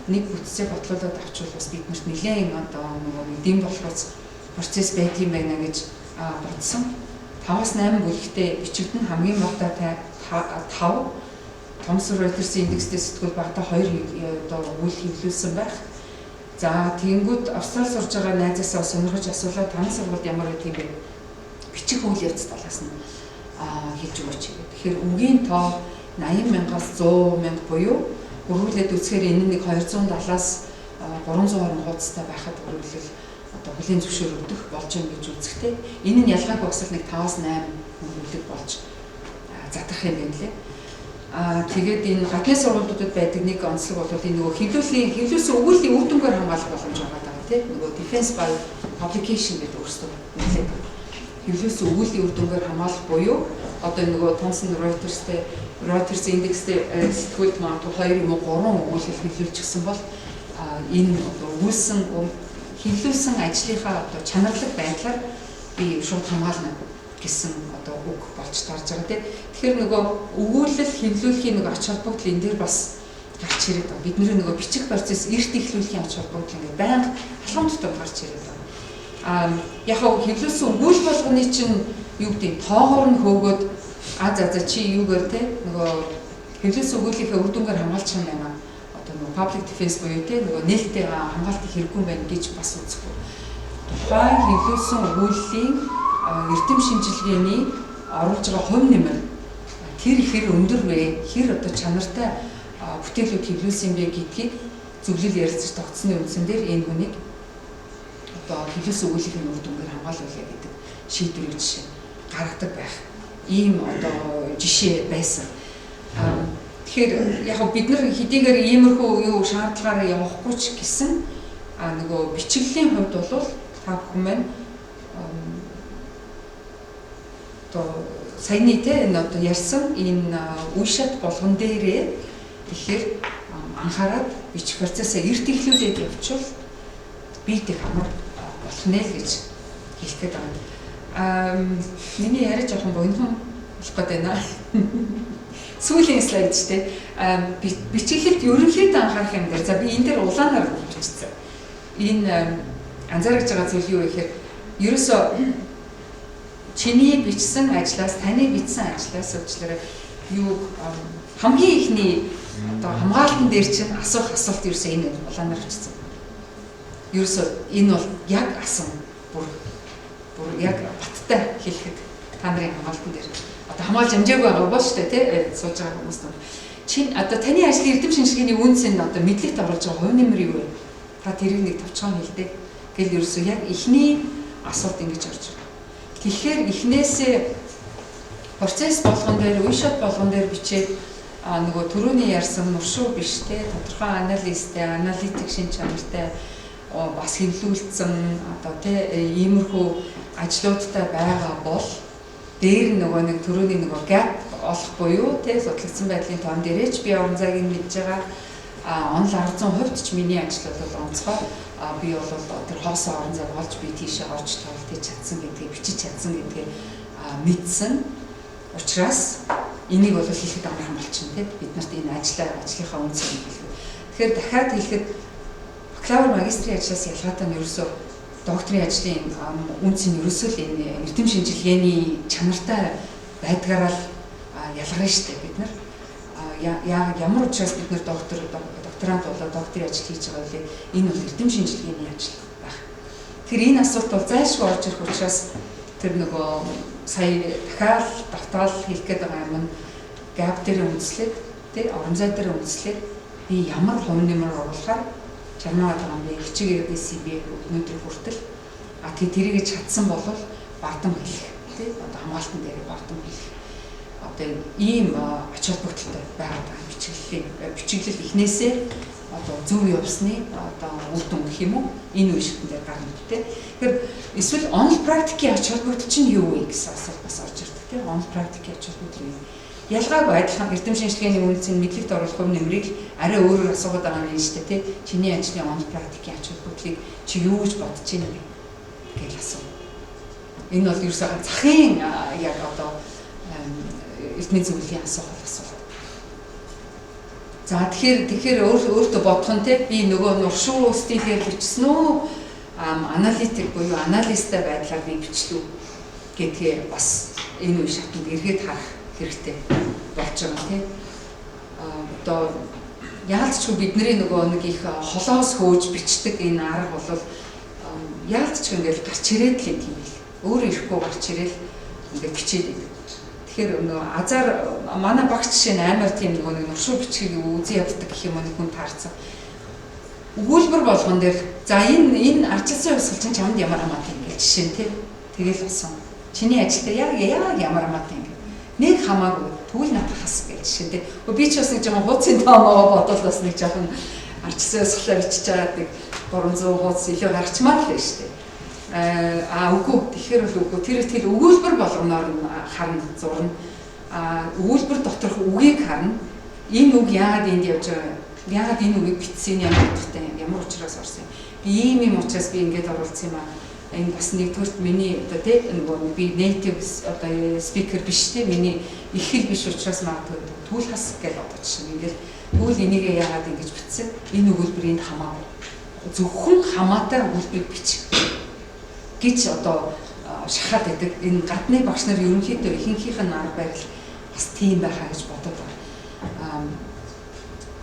нэг бүтцээ батлуулаад авчвал бас биднэрт нэлээд одоо нөгөө дэм болохоос процесс байдаг юм байна гэж бодсон. 5-8 бүлэгтээ бичигдэн хамгийн багадаа 5 Thomson Reuters-ийн индекстэй сэтгүүл багадаа 2 одоо өгүүлэл хэвлүүлсэн байх. За тэгэнгүүт Австрали сурж байгаа найзаасаа сонирхож асуулаа таны сургуульд ямар байдаг юм бэ? Бичих үйл явц талаас нь хэлж өгөөч гэдэг. Тэгэхээр үгийн тоо 80,000-аас 100,000 буюу өргүүлээд үзэхээр энэ нэг 270-аас 320 хуудастай байхад өргөлөл одоо хүлийн зөвшөөрөгдөх болж юм гэж үзэхтэй. Энэ нь ялгаагүй бас л нэг 5-8 хөрвүүлэг болж задрах юм байна лээ. Тэгээд энэ гадны сургуулиудад байдаг нэг онцлог бол энэ нөгөө хэвлүүлсэн өгүүллийн үр дүнгээр хамгаалах боломж байгаа даа тий. Нөгөө defense by publication гэдэг өөрсдөө нэлээд хэвлүүлсэн өгүүллийн үр дүнгээр хамгаалах буюу одоо нөгөө Thomson Reuters-тэй Reuters индекстэй сэтгүүлд магадгүй 2 юм уу 3 өгүүлэл хэвлүүлчихсэн бол энэ одоо өгүүлсэн хэвлүүлсэн ажлынхаа одоо чанарлаг байдлаар би шууд хамгаална гэсэн одоо үг болж таарж байгаа тийм. Тэгэхээр нөгөө өгүүлэл хэвлүүлэхийн нөгөө ач холбогдол энэ дээр бас гарч ирээд байгаа. Бидний нөгөө бичих процесс эрт эхлүүлэхийн ач холбогдол ингээд байнга алхам тутам гарч ирээд байгаа. Яг хав хэвлүүлсэн өгүүл болгоны чинь юу гэдэг тоогоор нь хөөгөөд за чи юугаар те нөгөө хэвлүүлсэн өгүүлийнхээ үр дүнгээр хамгаалчих юм байна. Одоо нөгөө public defense буюу те нөгөө нээлттэй хамгаалтыг хэрэггүй юм байна гэж бас үзэхгүй. Тухайн хэвлүүлсэн өгүүллийн эрдэм шинжилгээний оруулж байгаа хувь нэмэр тэр хэр өндөр вэ? Хэр одоо чанартай бүтээлүүд хэвлүүлсэн бэ гэдгийг зөвлөл ярилцаж тогтсны үндсэн дээр энэ хүнийг одоо хэвлүүлсэн өгүүллийн үр дүнгээр хамгаалуулъя гэдэг шийдвэрийг жишээ гаргадаг байх. Ийм одоо жишээ байсан. Тэгэхээр яг бид нар хэдийгээр иймэрхүү юу шаардлагаар явахгүй ч гэсэн нөгөө бичиглэлийн хувьд бол та бүхэн маань одоо саяны те энэ одоо ярьсан энэ үе шат болгон дээрээ тэгэхээр анхаарад бичих процессаа эрт эхлүүлээд явуучвал бид их амар болох нэ л гэж хэлэх гээд байгаа. Миний яриа жоохон богинохон болох гээд байна. Сүүлийн слайд ч те бичиглэлд ерөнхийдөө анхаарах юм дээр за би энэ дээр улаанаар бичсэн. Энэ Анзаарч байгаа зүйл юу вэ гэхээр ерөөсөө чиний бичсэн ажлаас, таны бичсэн ажлаас уучлаарай, юу хамгийн ихний одоо хамгаалтан дээр чинь асуух асуулт ерөөсөө энэ улаанаар бичсэн. Ерөөсөө энэ бол яг асан бүр бүр яг баттай хэлэхэд та нарын хамгаалтан дээр одоо хамгаалж амжаагүй байгаа бол шүү дээ, тий, сууж байгаа хүмүүс нь. Чин одоо таны ажлын эрдэм шинжилгээний үнц нь одоо мэдлэгт оруулж байгаа хувь нэмэр юу вэ? Та тэрийг нэг товчхон хэлдэг. Гэл ерөөсөө яг эхний асуулт ингэж орж байна. Тэгэхээр эхнээсээ процесс болгон дээр, үе шат болгон дээр бичээд нөгөө түрүүний ярьсан нуршуу биш те, тодорхой анализтэй, аналитик шин чанартай, бас хэмнэлүүлсэн одоо те иймэрхүү ажлуудтай байгаа бол дээр нөгөө нэг түрүүний нөгөө gap олох буюу те судлагдсан байдлын тоон дээрээ ч би орон зайг нь мэдж байгаа, онол 1000% ч миний ажил бол онцгой, би бол тэр хоосон орон зайг олж би тийшээ орж тоглолт хийж чадсан гэдгийг, бичиж чадсан гэдгийг мэдсэн учраас энийг бол хэлэхэд амархан болчихно тийм, бид нарт энэ ажлаа, ажлынхаа үнцгийг хэлэхэд. Тэгэхээр дахиад хэлэхэд бакалавр, магистрийн ажлаас ялгаатай нь ерөөсөө докторийн ажлын үнц нь ерөөсөө л энэ эрдэм шинжилгээний чанартай байдгаараа л ялгарна шүү дээ. Бид нар ямар учраас бид нар доктор, докторант болоод докторийн ажил хийж байгаа вэ? Энэ бол эрдэм шинжилгээний ажил байх. Тэгэхээр энэ асуулт бол зайлшгүй орж ирэх учраас тэр нөгөө сая дахиад давтаал хэлэх гээд байгаа юм нь gap дээр үндэслээд тий, орон зай дээр үндэслээд би ямар хувь нэмэр оруулахаар чармаагаад байгаа юм бэ? Хичээгээд байсан бэ өнөөдөр хүртэл. А тий, тэрийг чадсан бол бардам хэлэх тий, одоо хамгаалтан дээр бардам хэлэх одоо ийм ач холбогдолтой байгаад байгаа бичиглэлийн бичиглэл эхнээсээ одоо зөв явсны одоо үр дүн гэх юм уу, энэ үе шатн дээр гарна тий. Тэгэхээр эсвэл онол практикийн ач холбогдол чинь юу вэ гэсэн асуулт бас орж ирдэг тий. Онол практикийн ач холбогдол юу? Ялгаагүй адилхан эрдэм шинжилгээний үнцийг мэдлэгт оруулах хувь нэмрийг арай өөрөөр асуугаад байгаа юм шүү дээ тий. Чиний ажлын онол практикийн ач холбогдлыг чи юу гэж бодож байна вэ гэж асуу. Энэ бол ерөөсөө захын яг одоо эрдмийн зөвлөлийн асуух асуулт. За, тэгэхээр өөртөө бодох нь те, би нөгөө нуршуу стилээр бичсэн үү, аналитик буюу анализтай байдлаар би бичлүү гэдгээ бас энэ үе шатанд эргээд харах хэрэгтэй болж байгаа тий. Одоо яалтчгүй бидний нөгөө нэг их холоос хөөж бичдэг энэ арга бол яалтчгүй ингээл гарч ирээд л юм бэл. Өөрөө ирэхгүй гарч ирээл ингээд бичээд байдаг. Тэгэхээр нөгөө азар манай багш жишээ нь амар тийм нөгөө нэг нуршуу бичгийг үзэн яддаг гэх юм уу, нэг хүн таарсан. Өгүүлбэр болгон дээр за энэ арчилсан хувьсгал чинь чамд ямар хамаатай юм гэж жишээ нь тий. Тэгэл болсон. Чиний ажил дээр яг ямар хамаатай юм гэ. Нэг хамаагүй, тэгвэл надад хас гэж жишээ тий. Би ч бас нэг жоохон хууцын тоомоо бодвол бас нэг жоохон арчилсан хувьсгалаа бичиж байгаа нэг 300 хуудас илүү гарчмаар л байна шүү дээ. А үгүй, тэгэхээр бол үгүй, тэр өгүүлбэр болгоноор нь харна, зурна. А өгүүлбэр доторх үгийг харна. Энэ үг яагаад энд явж байгаа, яагаад энэ үгийг бичсэн, ямар утгатай юм, ямар учраас орсон юм, би ийм юм учраас би ингээд оруулсан юм а. Энэ бас нэгдүгürt миний одоо тий нөгөө би native одоо speaker биш тий, миний их хэл биш учраас магадгүй түүл хас гэж одоо жишээ нь ингээд тэгвэл энийгээ яагаад ингэж бичсэн, энэ өгүүлбэр энд хамаагүй, зөвхөн хамаатай өгүүлбэрийг бич гэж одоо шахаад байдаг. Энэ гадны багш нар ерөнхийдөө ихэнхийнх нь арга барил бас тийм байхаа гэж бодод байна.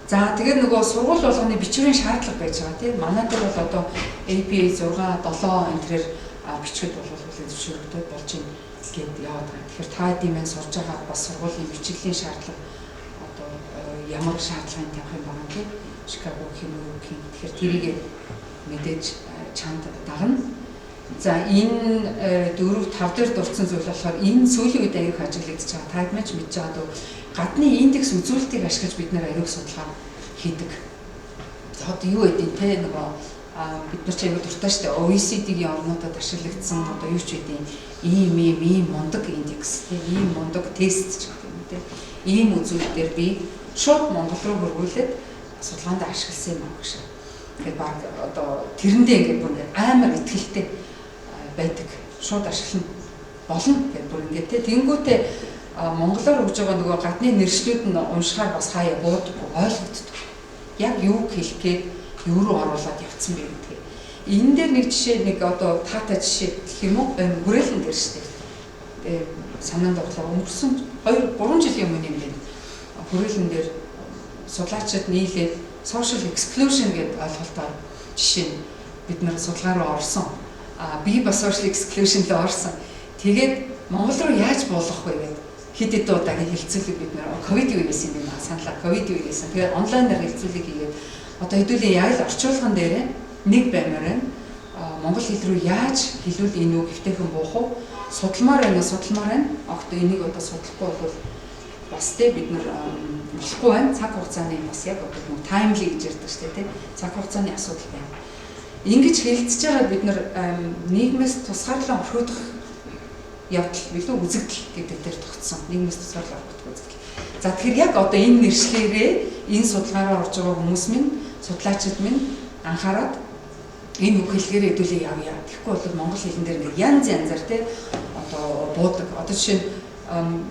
За, тэгээд нөгөө сургууль болгоны бичвэрийн шаардлага байж байгаа тийм. Манай дээр бол одоо APA 6, 7 энэ тэрээр бичгэд бол хүлээн зөвшөөрөгдөд болж байна гэд яваад байгаа. Тэгэхээр та хэдийн маань сурж байгаа бас сургуулийн бичиглийн шаардлага одоо ямар шаардлагыг тавих юм байгаа тийм. Чикаго гэх юм уу, гэх юм. Тэгэхээр тэрийг мэдээж чанд дагна. За, энэ 4, 5 дээр дурдсан зүйл болохоор энэ сүүлийн үед аяг ажиглагдаж байгаа. Та хэд ч мэдж байгаа дөө, гадны индекс үзүүлэлтийг ашиглаж бид нэр аяг судалгаа хийдэг. За, одоо юу гэдэг те, нөгөө бид нар ч аяг дуртай шүү дээ. OECD-гийн орнуудад ашиглагдсан одоо юу ч гэдэг ийм ийм ийм мундаг индекс те, ийм мундаг тест ч гэдэг юм те. Ийм үзүүлэлтээр би шууд Монгол руу хөрвүүлээд судалгаанд ашигласан юм аа гэж. Тэгэхээр баг одоо тэрэндээ ингээд бүр ингээд амар итгэлтэй байдаг. Шууд ашиглана болно гэдэг бүр ингээд те. Тэнгүүтээ монголоор өгж байгаа нөгөө гадны нэршлүүд нь уншихаар бас хаяа буудаггүй, ойлгогддог. Яг юу хэлэх гээд юу руу оруулаад явцсан бэ гэдгийг. Энэ дээр нэг жишээ, нэг одоо таатай жишээ гэх юм уу? Энэ хүрээлэн дээр шүү дээ. Тэгээ санаанд орлоо. Өнгөрсөн 2 3 жилийн өмнө юм байна. Хүрээлэн дээр судлаачид нийлээд social exclusion гэдэг ойлголтоор жишээ нь бид нар судалгаа руу орсон. А би бас social exclusion руу орсон. Тэгээд Монгол руу яаж буулгах вэ гэдэг хэд хэд удаагийн хэлэлцүүлэг бид нэр ковид үе байсан юм байна, саналаа, ковид үе байсан. Тэгээд онлайнаар хэлэлцүүлэг хийгээд одоо хэдүүлээ яг л орчуулган дээрээ нэг баймаар байна. Монгол хэл рүү яаж хэлвэл энэ үг эвтэйхэн буух уу? Судалмаар байна, судалмаар байна. Огт энийг одоо судлахгүй бол бас те бид нар болохгүй байна. Цаг хугацааны бас яг одоо нэг timely гэж ярьдаг шүү дээ, те. Цаг хугацааны асуудал байна. Ингэж хэлэлцэж байгаа бид нар нийгмээс тусгаарлан орхигдох явдал билүү үзэгдэл гэдэг дээр тогтсон. Нийгмээс тусгаарлан орхигдох үзэгдэл. За, тэгэхээр яг одоо энэ нэршлээрээ энэ судалгаараа орж байгаа хүмүүс минь, судлаачид минь анхаарад энэ үг хэллэгээр хэдүүлээ явъя. Тэгэхгүй бол монгол хэлэн дээр нэг янз янзаар те одоо буудаг. Одоо жишээ нь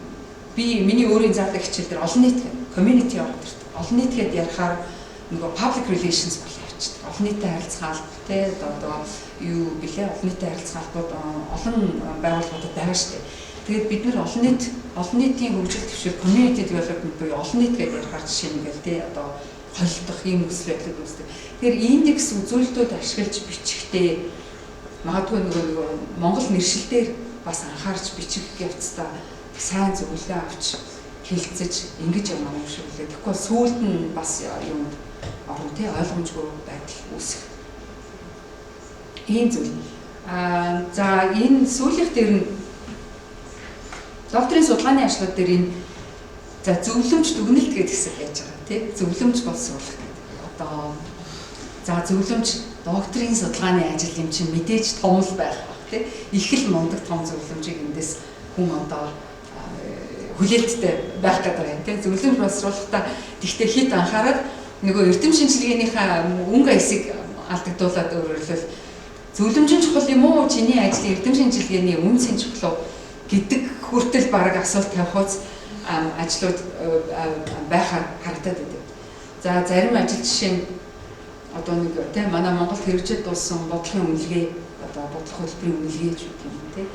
би миний өөрийн заадаг хичээл дээр олон нийт community ороод ирдэг. Олон нийт гээд ярихаар нөгөө public relations бол явчихдаг. Олон нийтэд харилцах алба те одоо юу билээ, олон нийтэд харилцах албууд олон байгууллагуудад байгаа шүү дээ. Тэгээд бид нар олон нийтийн хөгжил дэвшил, community development буюу олон нийт гэдээ ярихаар жишээ нь ингээл те одоо холилдох ийм нөхцөл байдлууд үүсдэг. Тэгэхээр индекс үзүүлэлтүүд ашиглаж бичихтэй магадгүй нөгөө Монгол нэршил дээр бас анхаарч бичих явцдаа сайн зөвлөгөө авч хэлэлцэж ингэж явна юм шиг үлээ. Тэгэхгүй сүүлд нь бас юмд орно тий, ойлгомжгүй байдал үүсэх. Ийм зүйл. Аа, за, энэ сүүлийнх дээр нь докторийн судалгааны ажлууд дээр энэ за зөвлөмж дүгнэлт гэдэг хэсэг яаж байгаа тий, зөвлөмж боловсруулах гэдэг. Одоо за зөвлөмж, докторийн судалгааны ажил юм чинь мэдээж том л байх бах тий. Их л мундаг том зөвлөмжийг эндээс хүн одоо хүлээлттэй байх гэдэг юм тий. Зөвлөмж боловсруулахдаа тэгтээ хит анхаарал нөгөө эрдэм шинжилгээнийхээ өнгө аясыг алдагдуулаад, өөрөөр хэлбэл зөвлөмжийн чухал юм уу, чиний ажлын эрдэм шинжилгээний үнэ цэн чухал уу гэдэг хүртэл бараг асуулт тавих ажлууд байхаар харагдаад байдаг. За, зарим ажил жишээ нь одоо нэг тийм манай Монголд хэрэгжээд дууссан бодлогын үнэлгээ, одоо бодлого хөтөлбөрийн үнэлгээ ч гэх юм тий.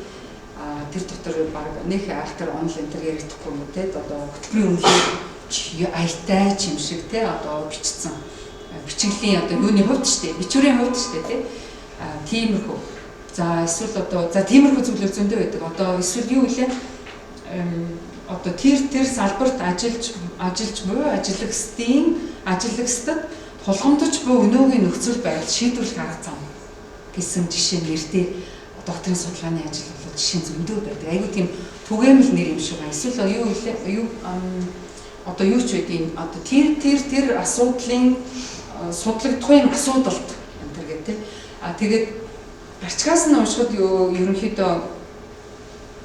А тэр дотор баг нэг айхтар онол энэ төр ярихдаггүй юм тий. Одоо хөтөлбөрийн үнэлгээ аятай ч юм шиг тий одоо бичсэн. Бичгэлийн одоо юуны хувьд ч тий, бичвэрийн хувьд ч тий. А тиймэрхүү. За, эсвэл одоо за тиймэрхүү зүйлүүд зөндөө байдаг. Одоо эсвэл юу вэ? Одоо тэр салбарт ажиллаж буй ажиллагсдад тулгамдж буй өнөөгийн нөхцөл байдал шийдвэрлэх арга зам гэсэн жишээ нэртэй докторийн судалгааны ажил бол жишээ зөндөө байдаг. Айгуу тийм түгээмэл нэр юм шиг байна. Эсвэл юу вэ? Юу одоо юу ч байдгийг одоо тэр асуудлын судлагдахын асуудалт энэ төр гэх тээ. А тэгээд гарчгаас нь уншихад юу ерөнхийдөө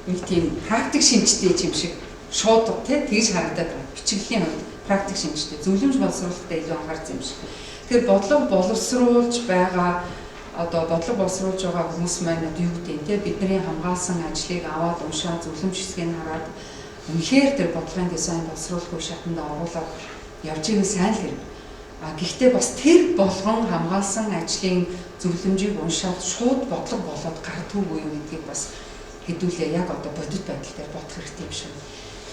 нэг тийм практик шинжтэй юм шиг шууд тий тэгж харагдаад байна. Бичиглэлийн хувьд практик шинжтэй, зөвлөмж боловсруулалтад илүү анхаарсан юм шиг. Тэгэхээр бодлого боловсруулж байгаа, одоо бодлого боловсруулж байгаа хүмүүс маань одоо юу гэдэг те бидний хамгаалсан ажлыг аваад уншаад, зөвлөмж хэсгийг хараад үнэхээр тэр бодлогын дизайн боловсруулах үе шатанд оруулаад явж байгааг сайн л хэрэг. А гэхдээ бас тэр болгон хамгаалсан ажлын зөвлөмжийг уншаад шууд бодлого болоод гардаггүй юу гэдгийг бас хэдүүлээ яг одоо бодит байдал дээр бодох хэрэгтэй юм шиг.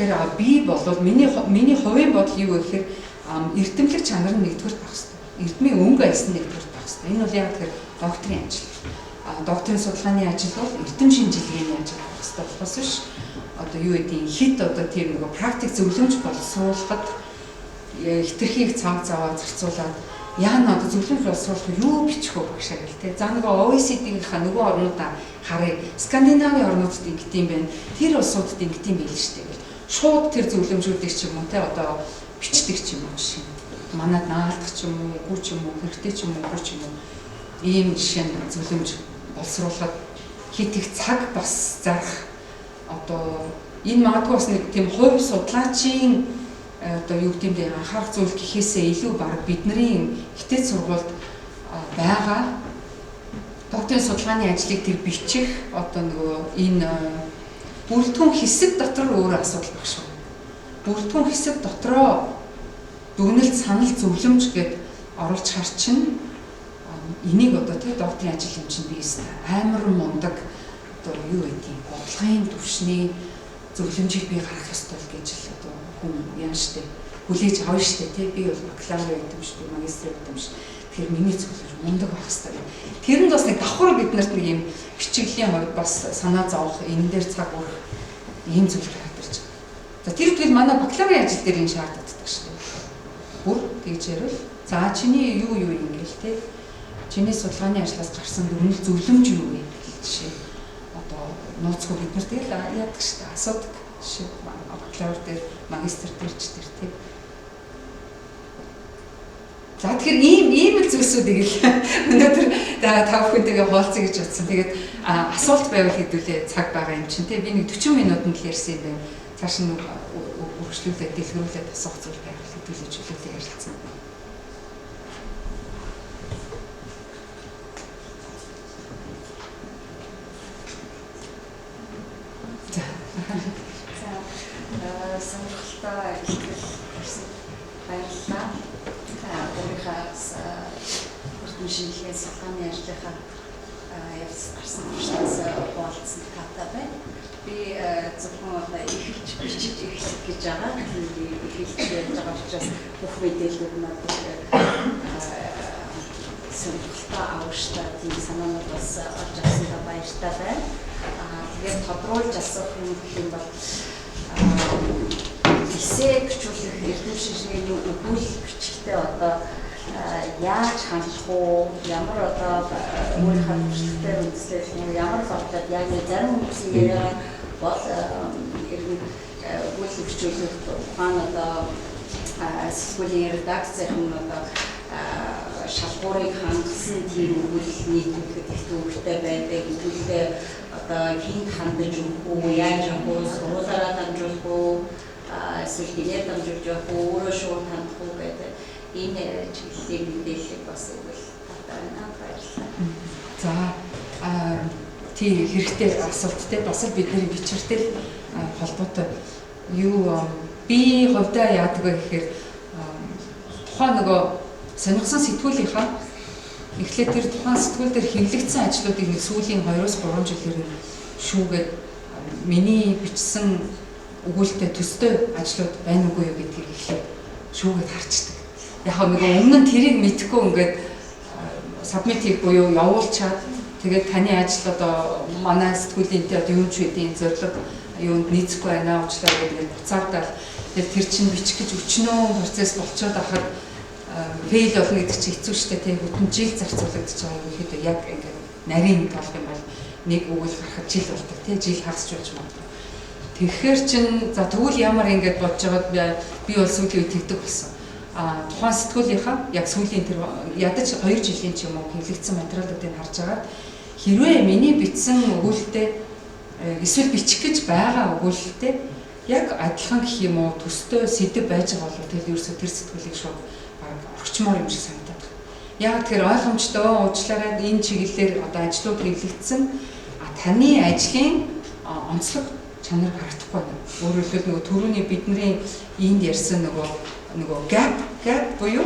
Тэгэхээр би болвол миний хувийн бодол юу вэ гэхээр эрдэмлэг чанар нь нэгдүгээр байх хэрэгтэй. Эрдмийн өнгө аяс нь нэгдүгээр байх хэрэгтэй. Энэ бол яг тэгэхээр докторийн ажил. А докторийн судалгааны ажил бол эрдэм шинжилгээний ажил байх хэрэгтэй болохоос биш одоо юу гэдгийг хит одоо тийм нөгөө практик зөвлөмж боловсруулахад хэтэрхий их цаг заваа зарцуулаад яана, одоо зөвлөмж боловсруулах юу бичих вэ багшаа гэл те. За, нөгөө OECD-ийнхаа нөгөө орнуудаа харъя. Скандинавын орнуудад ингэдэм байх. Тэр улсуудад ингэдэм байл шүү дээ гэл. Шууд тэр зөвлөмжүүдийг ч юм уу те одоо бичдэг ч юм уу жишээ. Манад наалдах ч юм уу, үгүй ч юм уу, хэрэгтэй ч юм уу, үгүй ч юм уу. Ийм жишээ нь зөвлөмж боловсруулахад хит их цаг бас зарах, одоо энэ магадгүй бас нэг тийм хувь судлаачийн одоо юу гэдэг юм бэ, анхаарах зүйл гэхээсээ илүү баг бидний хятад сургуульд байгаа докторийн судалгааны ажлыг тэр бичих одоо нөгөө энэ бүрэлдэхүүн хэсэг дотор өөр асуудал баг шүү. Бүрэлдэхүүн хэсэг дотроо дүгнэлт, санал, зөвлөмж гэд оруулж хар чинь Энийг одоо тий докторийн ажил юм чинь би амар мундаг одоо юу гэдгийг бодлогын түвшний зөвлөмжийг би гаргах ёстой л гэж л одоо хүн яан штэ хүлээж авна штэ тий би бол бакалавр гэдэг юм шүү дээ, магистр гэдэг юм шүү. Тэгэхээр миний зөвлөмж мундаг байх ёстой гэх. Тэрэнд бас нэг давхар бид нарт нэг юм бичиглийн хувьд бас санаа зовох, энэ дээр цаг үрэх ийм зүйл гараад ирж байгаа. За тэр тэгэл манай бакалаврын ажил дээр энэ шаардлагатай шүү дээ. Бүр тэгж ярил. За чиний юу юу юм гээл тий. Чиний судалгааны ажлаас гарсан дүгнэлт зөвлөмж юу вэ гэх жишээ. Одоо нууцгүй бид нар тэгэл яадаг шүү дээ. Асуудаг жишээ бакалавр дээр, магистр дээр ч тэр тий. За тэгэхээр ийм л зүйлсүүдийг л өнөөдөр та бүхэнтэйгээ хуваалцъя гэж бодсон. Тэгээд асуулт байвал хэдүүлээ цаг байгаа юм чинь тий. Би нэг 40 минутанд л ярьсан юм байна. Цааш нь үргэлжлүүлээд дэлгэрүүлээд асуух зүйл байвал хэдүүлээ чөлөөтэй ярилцсан. За. За сонирхолтой илтгэл ирсэн. Баярлалаа. Өөрийнхөө эрдэм шинжилгээ судалгааны ажлынхаа явц гарсан туршлагаас хуваалцсан таатай байна. Би зөвхөн одоо эхэлж бичиж эхлэх гэж байгаа. Эхэлж явж байгаа учраас бүх мэдээллүүд надад сонирхолтой авштай тийм санаанууд бас олж авсандаа баяртай байна. Тэгээд тодруулж асуух юм гэх юм бол эсээ бичүүлэх эрдэм шинжилгээний өгүүлэл бичлэгтээ одоо яаж хандах уу, ямар одоо өөрийнхөө туршлагатай үндэслэх юм, ямар бодлоод яг нэг зарим хүмүүсийн яриагаар бол эрдэм өгүүлэл бичүүлэх тухайн одоо сэтгүүлийн редакцийн одоо шалгуурыг хангасан тийм өгүүлэл нийтүүлэхэд их төвөгтэй байдаг. Өгүүлэлээ одоо хинт хандаж өгөх үү, яаж явах уу, сургуулаараа дамжуулах уу, эсвэл гэрээр дамжуулж явах уу, өөрөө шууд хандах уу гэдэг энэ чиглэлийн мэдээллийг бас өгвөл таатай байна. Баярлалаа. За тий хэрэгтэй асуулт те бас л бидний бичвэртэй л холбоотой. Юу би хувьдаа яадаг вэ гэхээр тухайн нөгөө сонирхсан сэтгүүлийнхаа эхлээд тэр тухайн сэтгүүл дээр хэвлэгдсэн ажлуудыг нэг сүүлийн 2-3 жилээр нь шүүгээд миний бичсэн өгүүлэлтэй төстэй ажлууд байна уугүй юу гэдгийг эхлээд шүүгээд харчдаг. Яг нөгөө өмнө нь тэрийг мэдэхгүй ингээд сабмит хийх буюу явуулчаад тэгээд таны ажил одоо манай сэтгүүлийн тэ одоо юу ч үдийн зорилго юунд нийцэхгүй байна уучлаарай гэдэг ингээд буцаагдал тэгээд тэр чинь бичих гэж өчнөө процесс болчоод ахад фейл болно гэдэг чинь хэцүү шттэ тий бүтэн жил зарцуулагдаж байгаа юм ихэд яг ингээд нарийн тоолох юм бол нэг өгөл гарахад жил болдог тий жил хагасч болж магадгүй. Тэгэхээр чин за тэгвэл ямар ингээд бодож байгаад би бол сүүлийн үед тэгдэг болсон. А тухайн сэтгүүлийнхаа яг сүүлийн тэр ядаж 2 жилийн ч юм уу хэвлэгдсэн материалуудыг харж агаад хэрвээ миний бичсэн өгүүлэлтээ эсвэл бичих гэж байгаа өгүүлэлтээ яг адилхан гэх юм уу төстэй сэдэв байж байгаа бол тэгэл ерөөсөө тэр сэтгүүлийг шууд орчмоор юм шиг санагдаад байна. Яг тэгэхээр ойлгомжтой уучлаарай энэ чиглэлээр одоо ажлууд хэвлэгдсэн таны ажлын онцлог чанар харагдахгүй байна. Өөрөөр хэлбэл нөгөө түрүүний бидний энд ярьсан нөгөө gap буюу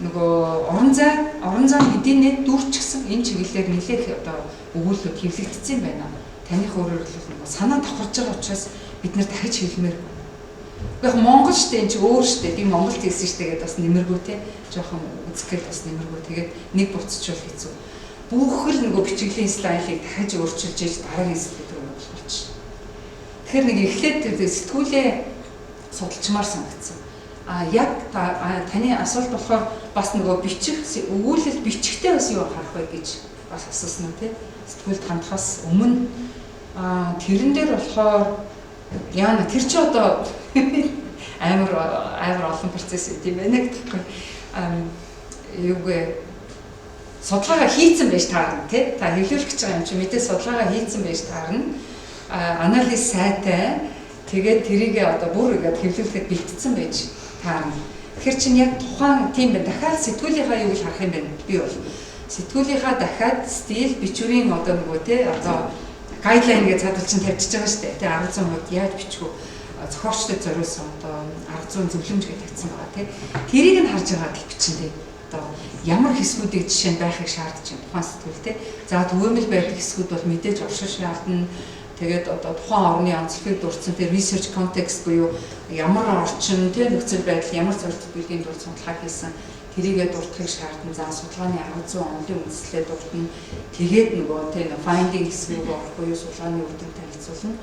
нөгөө орон зай хэдийнэ дүүрчихсэн энэ чиглэлээр нэлээх одоо өгүүлэлүүд хэвлэгдсэн байна. Таных өөрөөр хэлбэл нөгөө санаа давхарж байгаа учраас бид нэр дахиж хэлмээргүй. Яг Монгол штэ энэ чи өөр штэ би Монголд хэлсэн штэ гэдээ бас нэмэргүй те жоохон үзэхгээл бас нэмэргүй тэгээд нэг буцчвал хэцүү. Бүх л нөгөө бичиглийн стайлыг дахиж өөрчилж иж дараагийн сэтгэл рүү болчих. Тэгэхээр нэг эхлээд сэтгүүлээ судалчмаар санагдсан. А яг таны асуулт болохоор бас нөгөө бичих өгүүлэл бичихтэй бас юу анхаарах вэ гэж бас асуусан уу те сэтгүүлд хандхаас өмнө тэрэн дээр болохоор яана тэр чи одоо амар олон процесс юм байна гэдэггүй. Юугээ судалгаагаа хийцэн байж таарна тий. Та хэвлүүлэх гэж байгаа юм чи мэдээ судалгаагаа хийцэн байж таарна. Анализ сайтай. Тэгээд тэрийг одоо бүр ингээд хэвлүүлэхэд бэлтгэсэн байж таарна. Тэгэхээр чинь яг тухайн тийм байна. Дахиад сэтгүүлийнхаа юуг л харах юм байна. Би бол сэтгүүлийнхаа дахиад стил бичвэрийн одоо нөгөө тий одоо гайдлайн гэж цаадал чинь тавьчихж байгаа шүү дээ. Тэ 10% яаж бичих вэ? Зохиогчдод зориулсан одоо 1000 зөвлөмж гэж тавьсан байгаа тий. Тэрийг нь харж байгаа л бичин тий. Одоо ямар хэсгүүдийг жишээ нь байхыг шаардаж байна тухайн сэтгүүл те. За, түгээмэл байдаг хэсгүүд бол мэдээж оршин шаардна. Тэгээд одоо тухайн орны онцлогийг дурдсан тэр research context буюу ямар орчин те, нөхцөл байдал, ямар зорилт биелэхийн тулд судалгаа хийсэн, тэрийгээ дурдахыг шаардна. За, судалгааны арга зүйн, онолын үндэслэлээ дурдна. Тэгээд нөгөө те finding хэсэг рүү орох буюу судалгааны үр дүн танилцуулна.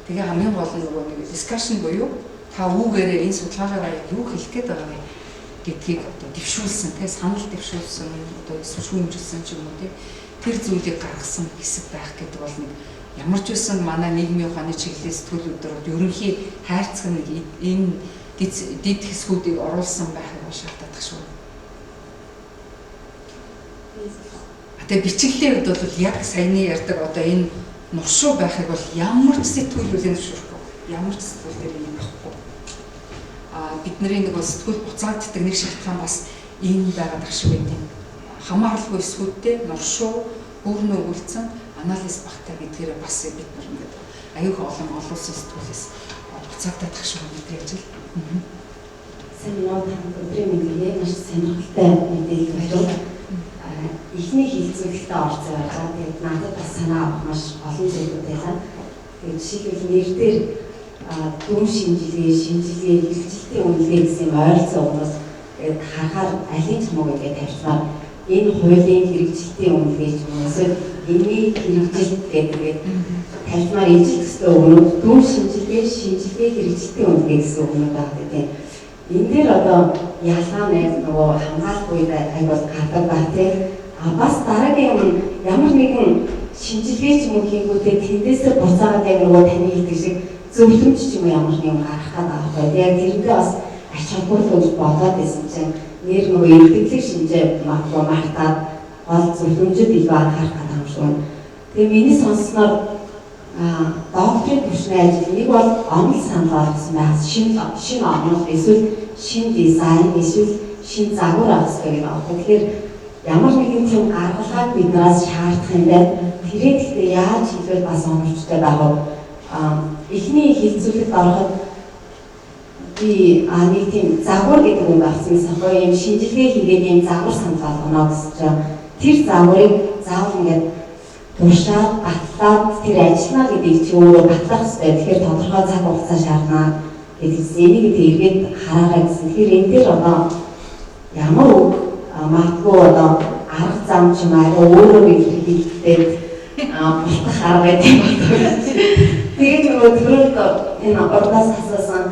Тэгээ хамгийн гол нь нөгөө нэг discussion буюу та үүгээрээ, энэ судалгаагаараа яг юу хэлэх гээд байгаа вэ гэдгийг одоо дэвшүүлсэн те, санал дэвшүүлсэн, одоо эсвэл шүүмжилсэн ч юм уу те, тэр зүйлийг гаргасан хэсэг байх гэдэг бол нэг ямар ч үсэн манай нийгмийн ухааны чиглэлийн сэтгүүлүүд дээр ерөнхий хайрцаг нэг энэ дэд хэсгүүдийг оруулсан байхыг шаарддаг шүү. Тэгээ бичиглэлийн хувьд бол яг саяны ярьдаг одоо энэ нуршуу байхыг бол ямар ч сэтгүүл хүлээн зөвшөөрөхгүй. Ямар ч сэтгүүл дээр энийг авахгүй. Бидний нэг бол сэтгүүл буцаагддаг нэг шалтгаан бас энэ байгаад ах шиг байт юм. Хамааралгүй эсгүүдтэй, нуршуу, бүрнө өгүүлсэн, анализ багтай гэдгээрээ бас бид нар ингээд аюух олон олон улсын сэтгүүлээс буцаагдаад ах шиг бидний ажил. Сайн уу, өдрийн мэндийг, маш сонирхолтой мэдээлэл болов. Эхний хэлцүүлэлтэд оролцсон байлаа. Тэгээд надад бас санаа авах маш олон зүйлүүд байлаа. Тэгээд жишээлбэл нэр дээр дүн шинжилгээ, шинжилгээ, хэрэгжилтийн үнэлгээ гэсэн юм ойролцоо үгнүүд тэгээд харахаар алин ч муу гэдэг тавьчмаар, энэ хуулийн хэрэгжилтийн үнэлгээ ч юм уу эсвэл энэний хэрэгжилт гэдэг тавьчмаар ижил төстэй үгнүүд дүн шинжилгээ, шинжилгээ, хэрэгжилтийн үнэлгээ гэсэн үгнүүд байгаа гэдэг. Энэ дээр одоо ялгаа нь нөгөө хамгаалахгүй аяг бол гардаг ба тий. А бас дараагийн юм, ямар нэгэн шинжилгээ ч юм уу хийгүүтээ тэндээсээ буцаагаад яг нөгөө таны хэлдэг шиг зөвлөмж ч юм уу ямар нэг юм гаргах гэдэг байгаа байхгүй. Яг тэрнтэй бас ач холбогдол гэж бодоод байсан чинь нэр нөгөө эрдэглэг шинжээ магадгүй мартаад гол зөвлөмжөд илүү анхаарах гэдэг юм шиг байна. Тэгээ миний сонссноор докторийн түвшний ажил нэг бол онол санал болгосон байх, шинэ шинэ онол эсвэл шинэ дизайн эсвэл шинэ загвар авах хэрэгтэй гэдэг байна. Тэгэхээр ямар нэгэн тийм гаргалгааг биднээс шаардах юм байна. Тэрийг гэхдээ яаж хийвэл бас оновчтой байх вэ? Эхний хэлцүүлэлт ороход би нэг тийм загвар гэдэг үг авсан гэсэн аахгүй, юм шинжилгээ хийгээд юм загвар санал болгоно гэсэн чинь тэр загварыг заавал ингээд туршаад, батлаад, тэр ажиллана гэдгийг чи өөрөө батлах хэрэгтэй. Тэгэхээр тодорхой цаг хугацаа шаардна гэдгийгс энийг тэг эргээд хараарай гэсэн. Тэгэхээр энэ дээр одоо ямар үг, магадгүй одоо арга зам ч юм арай өөрөөр илэрхийлээд бултах арга гэдэг юм байна. Тэгээд нөгөө түрүүнд энэ урдаас асуусан,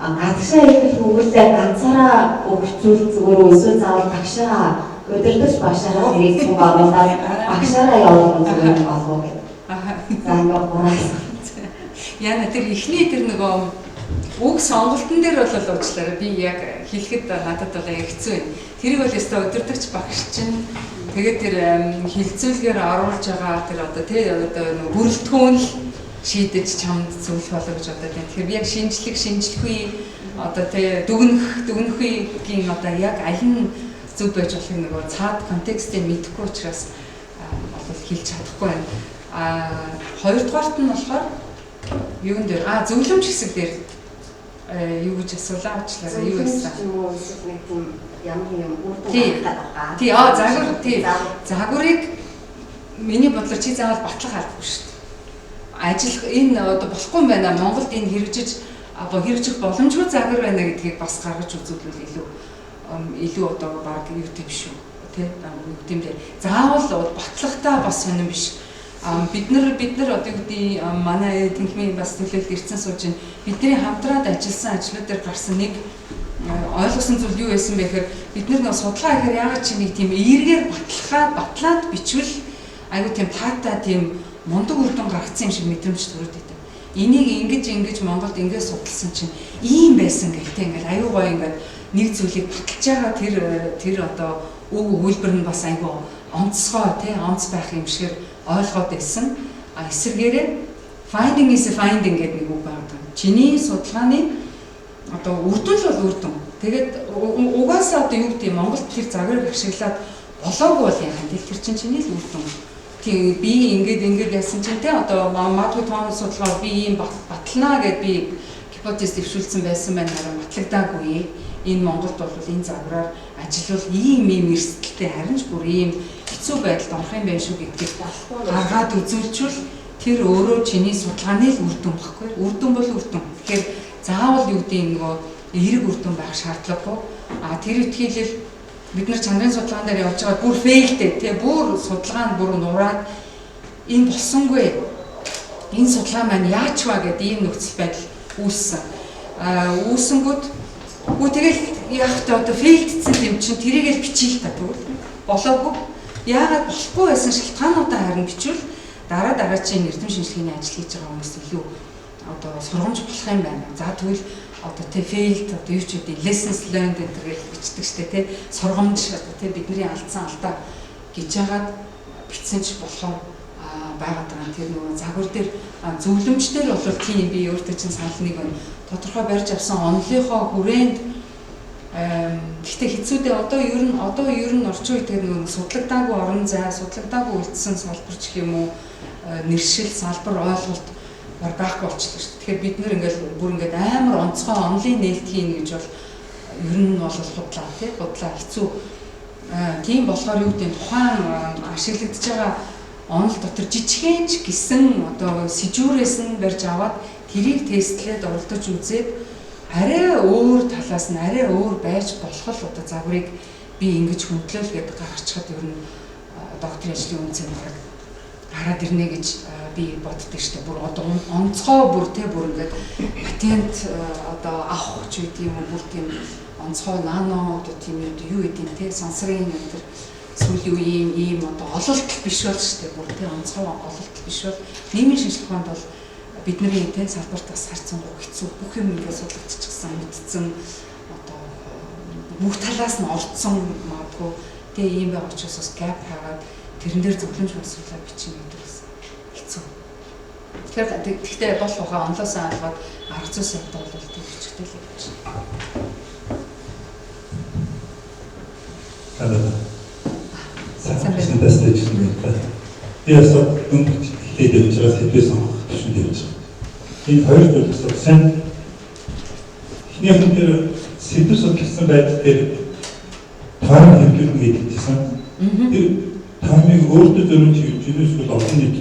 гадагшаа ирэх хүмүүстээ ганцаараа өгчүүл зүгээр үү, эсвэл заавал багшаа, удирдах багшаараа тэрийг цуг оруулаад багшаараа явуулах зүгээр болов уу гэдэг. За, ингээд гураас. Яна, тэр эхний тэр нөгөө үг сонголтон дээр бол уучлаарай, би яг хэлэхэд надад бол аяг хэцүү байна. Тэрийг бол ёстой удирдагч багш чинь, тэгээд тэр хэлцүүлгээр оруулж байгаа тэр одоо тий одоо нөгөө бүрэлдэхүүн л шийдэж чамд зөвлөх болов гэж бодоод байна. Тэгэхээр би яг шинжлэх, шинжлэхгүй, одоо тий дүгнэх, дүгнэхүйгийн одоо яг аль нь зөв байж болохыг нөгөө цаад контекстыг мэдэхгүй учраас бол хэлж чадахгүй байна. Хоёрдугаарт нь болохоор юун дээр зөвлөмж хэсэг дээр юу гэж асуулаа, уучлаарай, юу байсан? Юм уу, эсвэл нэг тийм ямар нэг юм үр дүн гарах гэдэг байгаа. Тий, загвар, тий. Загварыг миний бодлоор чи заавал батлах албагүй шүү дээ. Ажиллах энэ одоо болохгүй юм байна. Монголд энэ хэрэгжиж хэрэгжих боломжгүй загвар байна гэдгийг бас гаргаж үзүүлвэл илүү одоо баг юу тийм шүү. Тэ, юу гэдэм бэ? Заавал батлахтаа бас сонирн биш. Бид нар одоо юу гэдэг, манай тэнхимийн бас төлөөлөлт ирсэн сууж байна. Бидний хамтраад ажилласан ажлууд дээр гарсан нэг ойлгосон зүйл юу байсан бэ гэхээр бид нар нэг судалгаа гэхээр яагаад чи нэг тийм эергээр баталгаа батлаад бичвэл айгуу тийм таатай, тийм мундаг үр дүн гаргацсан юм шиг мэдрэмж төрөөд идэв. Энийг ингэж ингэж Монголд ингэж судалсан чинь ийм байсан гэх тийм, ингээд аюу гоё ингээд нэг зүйлийг баталж байгаа тэр одоо үг өгүүлбэр нь бас айгуу онцгой тий онц байх юм шиг ойлгоод байсан. А эсвэргээрээ finding is a finding гэдэг нэг үг байгаа. Чиний судалгааны одоо үр дүн л бол үр дүн. Тэгээд угаасаа одоо юу гэдэг, Монголд тэр загварыг ашиглаад болоогүй бол яах юм бэ? Тэр чинь чиний л үр дүн. Тийм, би ингээд ингээд яасан чинь те одоо магадгүй тоон судалгаа би ийм баталнаа гэд би гипотез дэвшүүлсэн байсан байна, харин батлагдаагүй. Энэ Монголд бол энэ загвараар ажиллавал ийм ийм эрсдэлтэй, харин ч бүр ийм хэцүү байдалд орох юм байна шүү гэдгийг гаргаад үзүүлчихвэл тэр өөрөө чиний судалгааны л үр дүн баггүй. Үр дүн бол үр дүн. Тэгэхээр заавал юу гэдэг нөгөө эерэг үр дүн байх шаардлагагүй. А тэр ихтгэлэл бид нар чанарын судалгаан дээр явж байгаа бүр фейлтэй тий, бүр судалгаа нь бүр нураад энэ болсонгүй. Энэ судалгаа маань яач вэ гэдэг ийм нөхцөл байдал үүссэн. А үүсэнгүүт үгүй тэгэл яах вэ, одоо фейлдсэн юм чинь тэрийг л бичиж л та, тэгвэл болоогүй. Яагаад болохгүй байсан шалтгаануудаа харин бичвэл дараа дараачийн эрдэм шинжилгээний ажил хийж байгаа хүмүүс илүү одоо сургамж болох юм байна. За тэгвэл одоо тий failed одоо юу ч үгүй lessons learned энэ гэж бичдэг штэ тий, сургамж одоо тий бидний алдсан алдаа гэж яагаад бичсэн ч болохоор байгаад байгаа. Тэр нөгөө загвар дээр зөвлөмж дээр бол тийм би өөртөө чинь санал нэг байна. Тодорхой барьж авсан онолынхоо хүрээнд. Гэхдээ хэцүүдээ одоо ер нь орчин үед тэр нөгөө судлагдаагүй орон зай, судлагдаагүй үлдсэн салбар ч гэх юм уу, нэршил, салбар, ойлголт бар байхгүй болчихлоо шүү дээ. Тэгэхээр бид нэр ингээл бүр ингээд амар онцгой онолын нээлт хийнэ гэж бол ер нь бол худлаа тий, худлаа, хэцүү. Тийм болохоор юу гэдэг тухайн ашиглагдж байгаа онол дотор жижигхэн ч гэсэн одоо сэжүүрээс нь барьж аваад тэрийг тестлээд оролдож үзээд арай өөр талаас нь арай өөр байж болох л одоо загварыг би ингэж хөндлөөл гэдээ гаргачихад ер нь докторийн ажлын үнцэн бараг гараад ирнэ гэж би боддог штэ. Бүр одоо онцгой бүр те бүр ингээд патент одоо авах ч гэдэг юм уу, бүр тийм онцгой нано одоо тийм юу гэдэг юм те, сансрын энэ төр сүүлийн үеийн ийм одоо ололт биш бол штэ, бүр те онцгой ололт биш бол нийгмийн шинжилгээ ухаанд бол бидний те салбарт бас харьцангуй хэцүү, бүх юм ингээд судлагдчихсан, мэдсэн, одоо бүх талаас нь орцсон магадгүй те, ийм байгаа учраас бас gap хаагаад тэрэн дээр зөвлөмж боловсруулаад бичих гэдэг бас хэцүү. Тэгэхээр тэгтээ болох ухаан онлоос алгаад арга зүй сайтай бол тийм бичихтэй л гэж. Сайн байна. Би бас дөнгөж эхлээд явж байгаа сэдвээ сонгох төвшөнд явж байгаа. Энэ хоёр зүйл асуусан. Эхнийх нь тэр сэдв судалсан байдал дээр тойм хэвлүүлнэ гэж хэлсэн. Тэр тоймыг өөртөө зориулж хэвлэж гинүү эсвэл олон нийт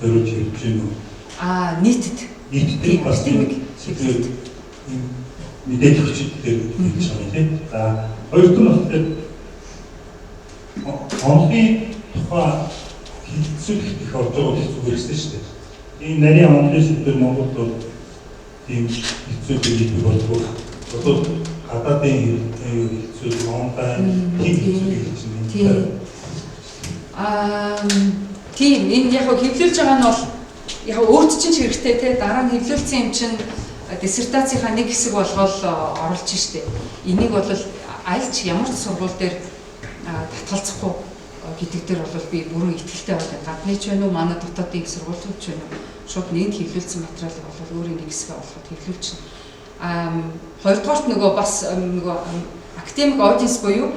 зориулж хэвлэж гинүү? Аа, нийтэд. Нийтэд бас сэдв мэдээлэл хүчит дээр хэлж байгаа юм тийм. За, хоёр дахь нь болохоор онолын тухай хэлэлцүүлэх их орж байгаа хэцүү хэрэгсэл шүү дээ. Энэ нарийн онолын сэдвэр Монголд бол тийм хэцүү гэдэг болдгоо. Одоо гадаадын хэлэлцүүлэг онлайн тийм хэцүү гэж байна. Аа, тийм, энэ яг хэвлүүлж байгаа нь бол яг өөрт чинь ч хэрэгтэй те, дараа нь хэвлүүлсэн юм чинь диссертацийнхаа нэг хэсэг болгоод оруулж штэ. Энийг бол аль ч ямар ч сургууль дээр татгалзахгүй гэдэг дээр бол би бүрэн итгэлтэй байна. Гадны ч байна уу, манай дотоодын их сургуулиуд ч байна уу, шууд нэгд хэвлүүлсэн материалыг бол өөрийн нэг хэсгээ болгоод хэвлүүлчихнэ. Аа, хоёрдугаарт нөгөө бас нөгөө академик audience буюу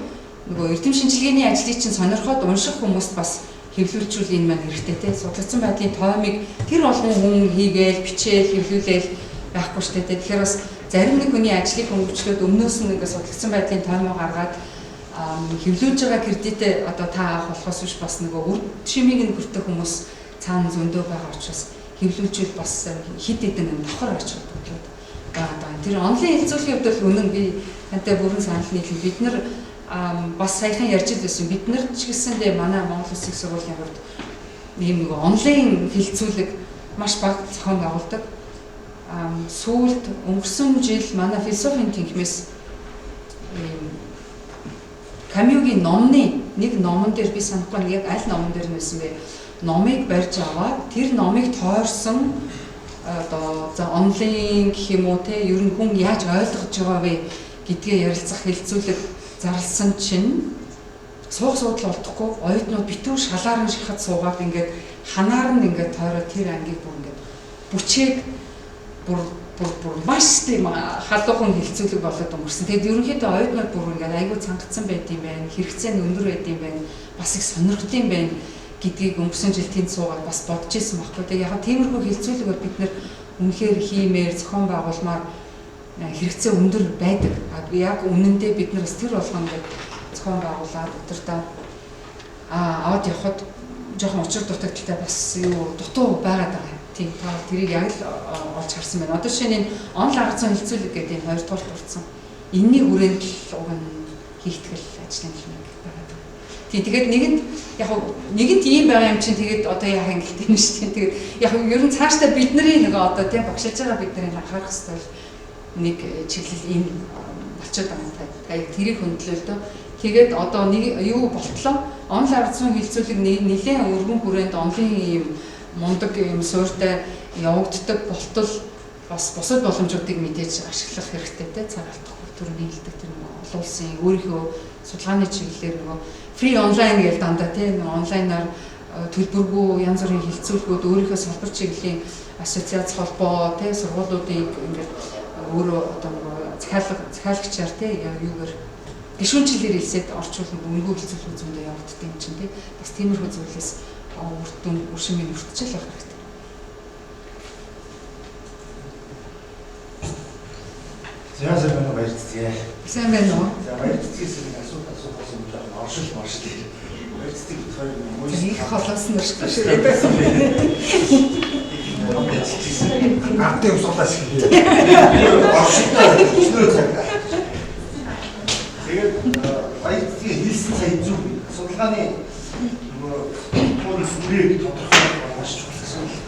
нөгөө эрдэм шинжилгээний ажлыг чинь сонирхоод унших хүмүүст бас хэвлүүлчихвэл энэ маань хэрэгтэй те. Судлагдсан байдлын тоймыг тэр болгон хүн хийгээл, бичээл, хэвлүүлээл байхгүй штэ те. Тэгэхээр бас зарим нэг хүний ажлыг хөнгөвчлөөд өмнөөс нь ингээд судлагдсан байдлын тоймоо гаргаад хэвлүүлж байгаа кредитээ одоо та авах болохоос биш бас нөгөө үр шимийг нь хүртэх хүмүүс цаана зөндөө байгаа учраас хэвлүүлжүүл бас хэд хэдэн юм давхар ач холбогдлоод байгаа даа. Тэр онлайн хэлцүүлэхийн хувьд бол үнэн би тантай бүрэн санал нийлнэ. Бид нар бас саяхан ярьж байсан. Бид нар ч гэсэндээ манай Монгол Улсын их сургуулийн хувьд ийм нөгөө онлайн хэлцүүлэг маш бага зохион байгуулдаг. Сүүлд өнгөрсөн жил манай философийн тэнхимээс ийм Камюгийн номны нэг номон дээр, би санахгүй яг аль номон дээр нь байсан бэ? Номыг барьж аваад тэр номыг тойрсон одоо за онлайн гэх юм уу те, ер нь хүн яаж ойлгож байгаа вэ гэдгээ ярилцах хэлцүүлэг зарласан чинь суух суудал олдохгүй, оюутнууд битүү шалаар нь шахад суугаад ингээд ханаар нь ингээд тойроод тэр ангийг бүр ингээд бүчээд бүр бүр бүр маш тийм халуухан хэлцүүлэг болоод өнгөрсөн. Тэгээд ерөнхийдөө оюутнууд бүр ингээд айгүй цангацсан байд юм байна. Хэрэгцээ нь өндөр байд юм байна. Бас их сонирхд юм байна гэдгийг өнгөрсөн жил тэнд суугаад бас бодож исэн байхгүй. Тэгээд яг тиймэрхүү хэлцүүлэг бол бид нэр үнэхээр хиймээр зохион байгуулмаар Хэрэгцээ өндөр байдаг. Яг үнэндээ бид нар бас тэр болгоно гэж зохион байгуулад өдөртөө аваад явхад жоохон учир дутагдaltaй бас юу дутуу байгаад байгаа юм. Тийм, та тэрийг яг л олж харсан байна. Одоо жишээ нь энэ онол арга зүйн хилцүүлэг гэдэг энэ хоёрдугаарт орсон. Энийний хүрээнд л уг нь хийхтгэл ажлын нэг байгаа. Тийм, тэгээд нэгэнд яг нэгэнт ийм байгаа юм чинь тэгээд одоо яах юм гэлтэй юм шүү дээ. Тэгээд яг ер нь цаашдаа бидний нөгөө одоо тийм багшилж байгаа бидний анхаарах хэрэгтэй нэг чиглэл энэ болчиход байгаа юм та. Та тэрийг хөндлөө. Тэгээд одоо нэг юу болтлоо онол арга зүйн хилцүүлэг нэлээд өргөн хүрээнд онлын ийм мундаг ийм суурьтай явагддаг болтол бас бусад боломжуудыг мэдээж ашиглах хэрэгтэй те, цаг алдахгүй төрний хэлдэг тэр нөгөө олон улсын өөрийнхөө судалгааны чиглэлээр нөгөө free online гэж дандаа те, нөгөө онлайнаар төлбөргүй янз бүрийн хилцүүлгүүд өөрийнхөө салбар чиглэлийн ассоциац холбоо те, сургуулиудыг ингээд өөрөө одоо нөгөө захиалагчаар те, юугаар гишүүнчлэлээр илсээд орчуулна үнэгүй хилцүүлгүүд зөндөө явагддаг юм чинь те. Бас тиймэрхүү зүйлээс үр дүн үр шимийг өртөжл явах хэрэгтэй. За сайн байна уу, баярцгаа. Сайн байна уу? За баярцгаас нэг асуулт асуухаас өмнө жоохон оршил маршил. Баярцгийг бид хоёр мөн их холоос нь орших шүү. Гартын усгалаас хэлье. Оршилтой өчнөө цаг. Тэгээд баярцгийг хэлсэн сая зүг судалгааны нөгөө тул сүрийг тодорхойлох маш чухал асуудал.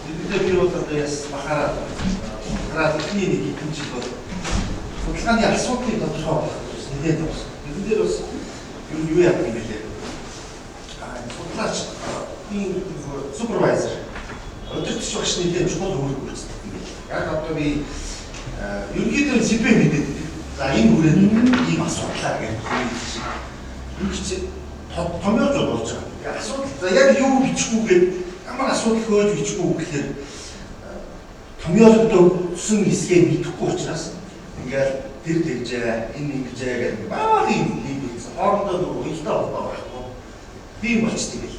Тэрнээ би бол одоо яс бахаараа гараад эхний нэг хэдэн жил бол судалгааны асуудлыг тодорхой болгох бас нэлээд явсан. Тэрэн дээр бас юу яадаг юм бэлээ. Судлаач энэ супервайзер удирдах багш нэлээд чухал үүрэг гүйцэтгэдэг юм бэл. Яг одоо би ерөнхийдөө CP мэдээд за энэ хүрээнд ийм асуудлаа гэж шиг юу ч томьёолж болж байгаа. Асуудал за яг юу бичихгүйгээд ямар асуудал хөөж бичихгүй гэхээр томьёологдсон хэсгээ мэдэхгүй учраас ингээл тэр тэгжээ, энэ ингэжээ гэдэг бага юм хийдэлсэн. Хоорондоо нөгөө уялдаа холбоо байхгүй. Тийм болчтой байл.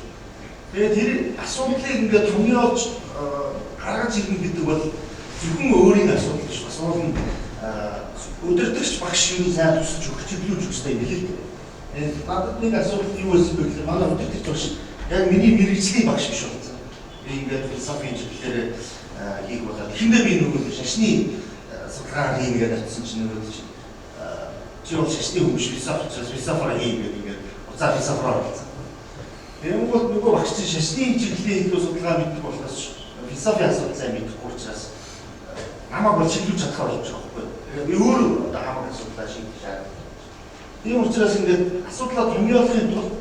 Тэгээд тэр асуудлыг ингээд томьёолж гаргаж ирнэ гэдэг бол зөвхөн өөрийн асуудал биш. Бас уул нь удирдагч багш юу сайн тусалж өгч чиглүүлж өгөх хэрэгтэй юм билээ л дээ. Надад нэг асуудал юу байсан бэ гэхээр манай удирдагч багш яг миний мэргэжлийн багш биш болсон. Би ингээд философийн чиглэлээр хийх болоод эхэндээ би нөгөө шашны судалгаа хийнэ гэдээ очсон чинь нөгөө чи бол шашны хүн биш, философи учраас философороо хийнэ гэдэг ингээд уцаа философороо болсон. Тэгэнгүүт нөгөө багш чинь шашны чиглэлийн илүү судалгаа мэддэг болохоос философи асуудал сайн мэдэхгүй учраас намайг бол чиглүүлж чадхаар болж байгаа байхгүй. Тэгээд би өөрөө одоо хамаг асуудлаа шийдэх шаардлага. Тийм учраас ингээд асуудлаа томьёолохын тулд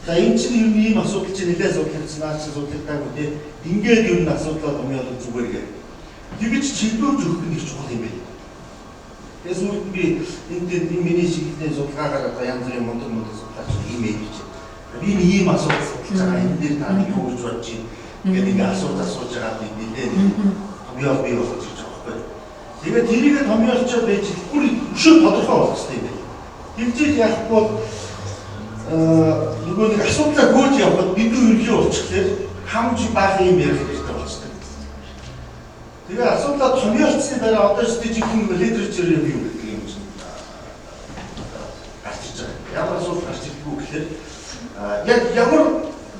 за энэ чинь ер нь ийм асуудал чинь нэлээд судлагдсан, наа чинь судлагдаагүй тий. Ингээд ер нь асуудлаа томьёолох зүгээр гэх. Тэгэж чиглүүлж өгөх нь их чухал юм байна. Тэгээс сүүлд би энэ миний чиглэлийн судалгаагаар одоо янз бүрийн мундаг судлаач ийм ээ гэж. Би нэг ийм асуудал судалж байгаа. Энэ дээр та нэг юу гэж бодож байна гэдэг ингээд асууж байгаа би нэлээд томьёол бий болгож ирж байгаа байхгүй. Тэгээд тэрийг томьёолчоод байж бүр өшөө тодорхой болох хэрэгтэй юм байна. Тэгжээж яахгүй бол нөгөө нэг асуудлаа гөөж явхад бидний ерөнхий болчихлоор хамж баахан юм ярих хэрэгтэй болчихдог. Тэгээ асуудлаа томьёолцсны дараа одоо ч жинхэнэ literature review гэдэг юм чинь гарч иж байгаа. Ямар асуудал гарч ирдэггүй гэхээр яг ямар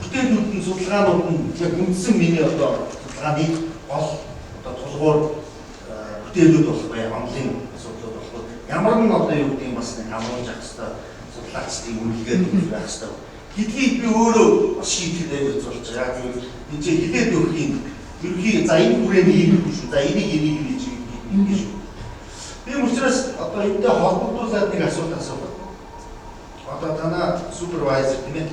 бүтээлүүд нь судалгаанууд нь яг үндсэн миний одоо судалгааны гол одоо тулгуур бүтээлүүд болох бай, онлын асуудлууд болох. Ямар нь одоо юу гэдэг юм бас нэг хамруулж авах хэрэгтэй судлаачдын үнэлгээд байх хэрэгтэй. Гэдгийг би өөрөө бас шийтгэх аюул болж байгаа. Яг энэ чинь хилээд өгөх юм. Ерөнхий за энэ хүрээний ийм шүү. За энийг хийж ингэ шүү. Тийм учраас одоо энэтэй холбогдуулаад нэг асуулт асуух. Одоо танаа супервайзер тийм ээ.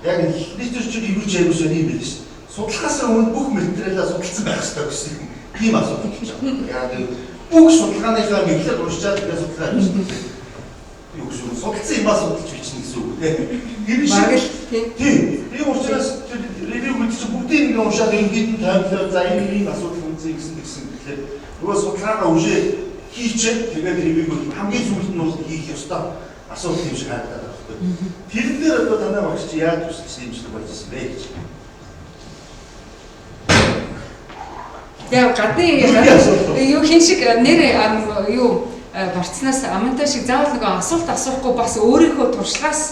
Яг literature review ч яриулсан юм байл шүү. Судлахаас өмнө бүх материалаа судалсан байх хэрэгтэй гэсэн тийм асуудал болж байгаа. Яг бүх судалгааныхаа мэдлэг уншичаад тэгээ судалгаа хийсэн. Юу гэсэн судалсан юмаа судалж бичнэ гэсэн үг тийм. Тэр шиг л тийм. Тийм учраас ревю гэдэг чинь бүгдийг ингээ уншаад ерөнхийд нь тоймлоо. За энэ ийм асуудал үнцээ гэсэн тэгсэн гэхлээр нөгөө судалгаагаа үшээ хийчээд тэгээд ревюг хамгийн сүүлд нь бол хийх ёстой асуудал юм шиг харагдаад байгаа байхгүй. Тэрэн дээр одоо танай багш чи яаж тусалж дэмжлэг болж ирсэн бэ гэж. Яг гадны юу хин шиг нэр юу барцнаас амантай шиг заавал нөгөө асуулт асуухгүй бас өөрийнхөө туршлагаас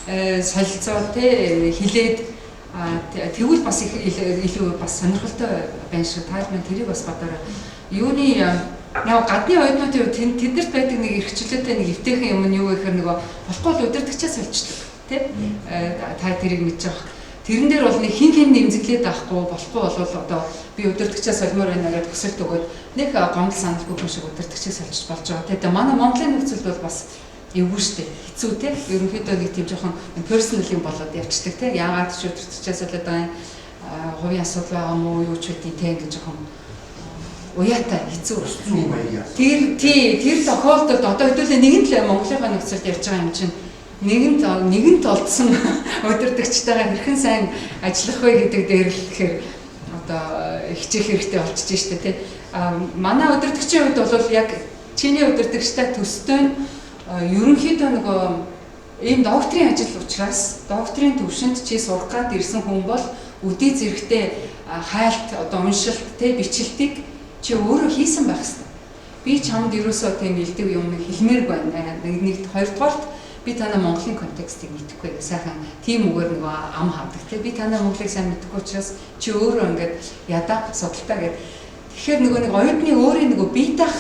солилцоо тий хилээд тэгвэл бас их илүү бас сонирхолтой байна шүү. Таал маань тэрийг бас бодоорой. Юуны яг гадны оюутнуудын хувьд тэднэрт байдаг нэг эрхчлөөтэй нэг эвтэйхэн юм нь юу гэхээр нөгөө болохгүй л удирдагчаа сольчдаг тий. Та тэрийг мэдж байгаа. Тэрэн дээр бол нэг хин хин нэмзэглээд авахгүй болохгүй бол одоо би удирдагчаа солимоор байна гэдээ төсөлт өгөөд нэг гомдол саналгүй хүн шиг удирдагчийг сольж болж байгаа. Тэгээд манай Монголын нөхцөлд бол бас эвгүй штэ. Хэцүү те. Ерөнхийдөө нэг тийм жоохон personal юм болоод явцдаг те. Яагаад ч удирдагчаа солиод байгаа юм, хувийн асуудал байгаа мó юу ч үгүй те, ингэж жоохон уяатай хэцүү. Тэр тий тэр тохиолдолд одоо хэдүүлээ нэгэн л Монголынхаа нөхцөлд ярьж байгаа юм чинь нэгэнт нэгэнт олдсон удирдагчтайгаа хэрхэн сайн ажиллах вэ гэдэг дээр л тэгэхээр одоо хичээх хэрэгтэй болчихж штэ тий. А манай удирдагчийн хувьд бол яг чиний удирдагчтай төстэй нь ерөнхийдөө нөгөө ийм докторийн ажил учраас докторийн төвшөнд чи сурах гад ирсэн хүн бол өдий зэрэгтэй хайлт одоо уншилт тий бичлэлтийг чи өөрөө хийсэн байх хэрэгтэй. Би чамд ерөөсөө тийм элдв юм хэлмээр байна. Нэг хоёрдугаарт би танай Монголын контекстыг мэдэхгүй. Сайхан тийм үгээр нөгөө ам хавдаг тий. Би танай Монголыг сайн мэдэхгүй учраас чи өөрөө ингээд ядаа судалтай гэд. Тэгэхээр нөгөө нэг оюутны өөрийн нөгөө бие даах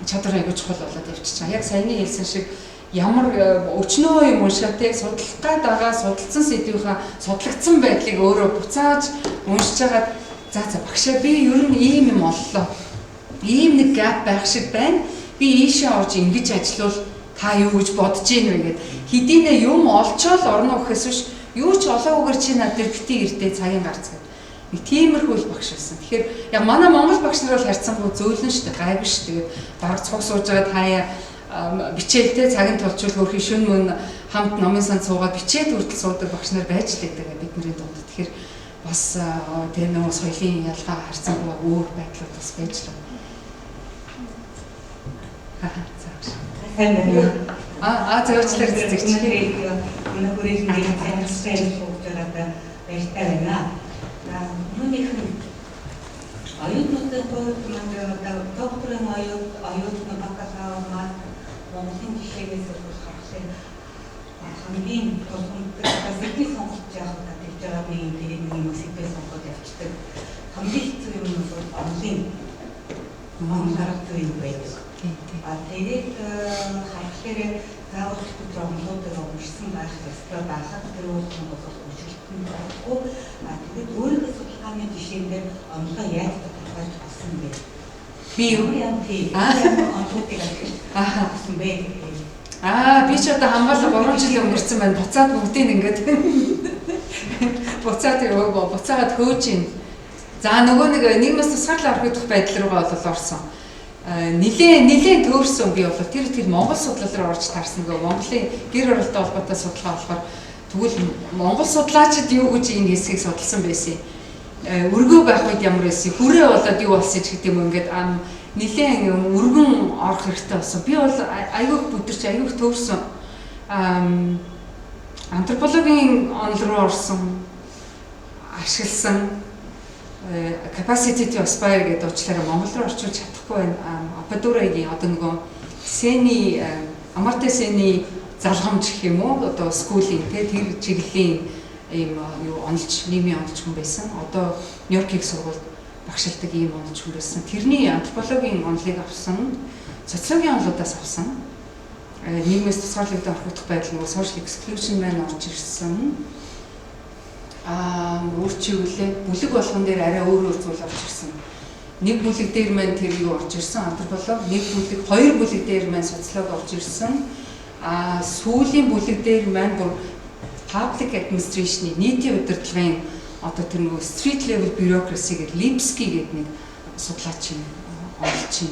чадвар аягүй чухал болоод явчихж байгаа. Яг саяны хэлсэн шиг ямар өчнөө юм уншаа тий судлах гад байгаа судалсан сэдвийнхаа судлагдсан байдлыг өөрөө буцааж уншиж хагаад за за багшаа би ер нь ийм юм оллоо. Ийм нэг gap байх шиг байна. Би ийшээ орж ингэж ажиллавал та юу гэж бодож ийн вэ гэд хэдийнэ юм олчоол орно гэхээс биш юу ч олоогүйгээр чи над дээр бити ирдээ цагийн гарц гэд. Нэг тиймэрхүү л багш байсан. Тэгэхээр яг манай Монгол багш нар бол харьцангуй зөөлөн шүү дээ, гайгүй шүү дээ. Тэгээд бараг цуг сууж байгаа таяа бичээлтэй цагийн тулчвал хөрхи шүн мөн хамт номын санд суугаад бичээд хүртэл суудаг багш нар байж л байдаг бидний дунд. Тэгэхээр бас тэр нөгөө соёлын ялгаа харьцангуй өөр байдлууд бас байж л байна. Сайн байна уу? Аа зөвчлөр цэцэгч. Өнөөхөрийн танилцсан сууж байгаадаа баяртай байна. Юуных нь оюутнуудын хувьд маань одоо докторийн оюутны бакалавр мастер Монголын жишээгээс бол харахад хамгийн тулгамддаг сэдвийг сонголт яах вэ гэж байгаа нэг юм тэгээд нэг юм сэдвээ сонгоод явцдаг. Хамгийн хэцүү юм нь бол онлын Монгол арга зүйн байдаг. А тэгээд харахаар заавал бид онлуудыг уншсан байх ёстой байхад тэр бол уншилтанд орохгүй. А тэгээд өөрийнхөө судалгааны жишээн дээр онлоо яаж тодорхойлж авсан бэ? Би юу юм тий. Онлуудыг ашиглаж авсан бэ? Аа би ч одоо хамгаалал 3 жил өнгөрцөн байна. Буцаад бүгдийг ингээд буцаад буцаагаад хөөж ийн. За нөгөө нэг нийгмээс тусгаарлал орхигдох байдал руугаа бол орсон. Нилээн төөрсөн би бол тэр Монгол судлал руу орж таарсан нөгөө Монголын гэр оролттой холбоотой судалгаа болохоор тэгвэл Монгол судлаачид юу гэж энэ хэсгийг судалсан байсан юм. Өргөө байх үед ямар байсан, хүрээ болоод юу болсон ч гэдэг юм ингээд нилээн өргөн орох хэрэгтэй болсон. Би бол аягүй бүдэрч аягүй төөрсөн. Антропологийн онол руу орсон, ашигласан capacity to aspire гэдэг уучлаарай Монгол руу орчуулж чадахгүй байна. Аппадурагийн одоо нөгөө Сений Амарте Сений залгамж гэх юм уу? Одоо school-ийн тэ тэр чиглэлийн ийм юу онолч, нийгмийн онолч хүн байсан. Одоо Нью-Йорк их сургуульд багшилдаг ийм онолч хүн байсан. Тэрний антропологийн онолыг авсан, социологийн онолуудаас авсан. Нийгмээс тусгаарлагдсан орхигдох байдал нөгөө social exclusion маань орж ирсэн. Өөр чиглэлээ бүлэг болгон дээр арай өөр өөр зүйл орж ирсэн. Нэг бүлэг дээр маань тэр юу орж ирсэн антрополог, нэг бүлэг, хоёр бүлэг дээр маань социолог орж ирсэн. Сүүлийн бүлэг дээр маань бүр public administration-ы нийтийн удирдлагын одоо тэр нөгөө street level bureaucracy гэдэг Липский гэдэг нэг судлаачийн онолчийн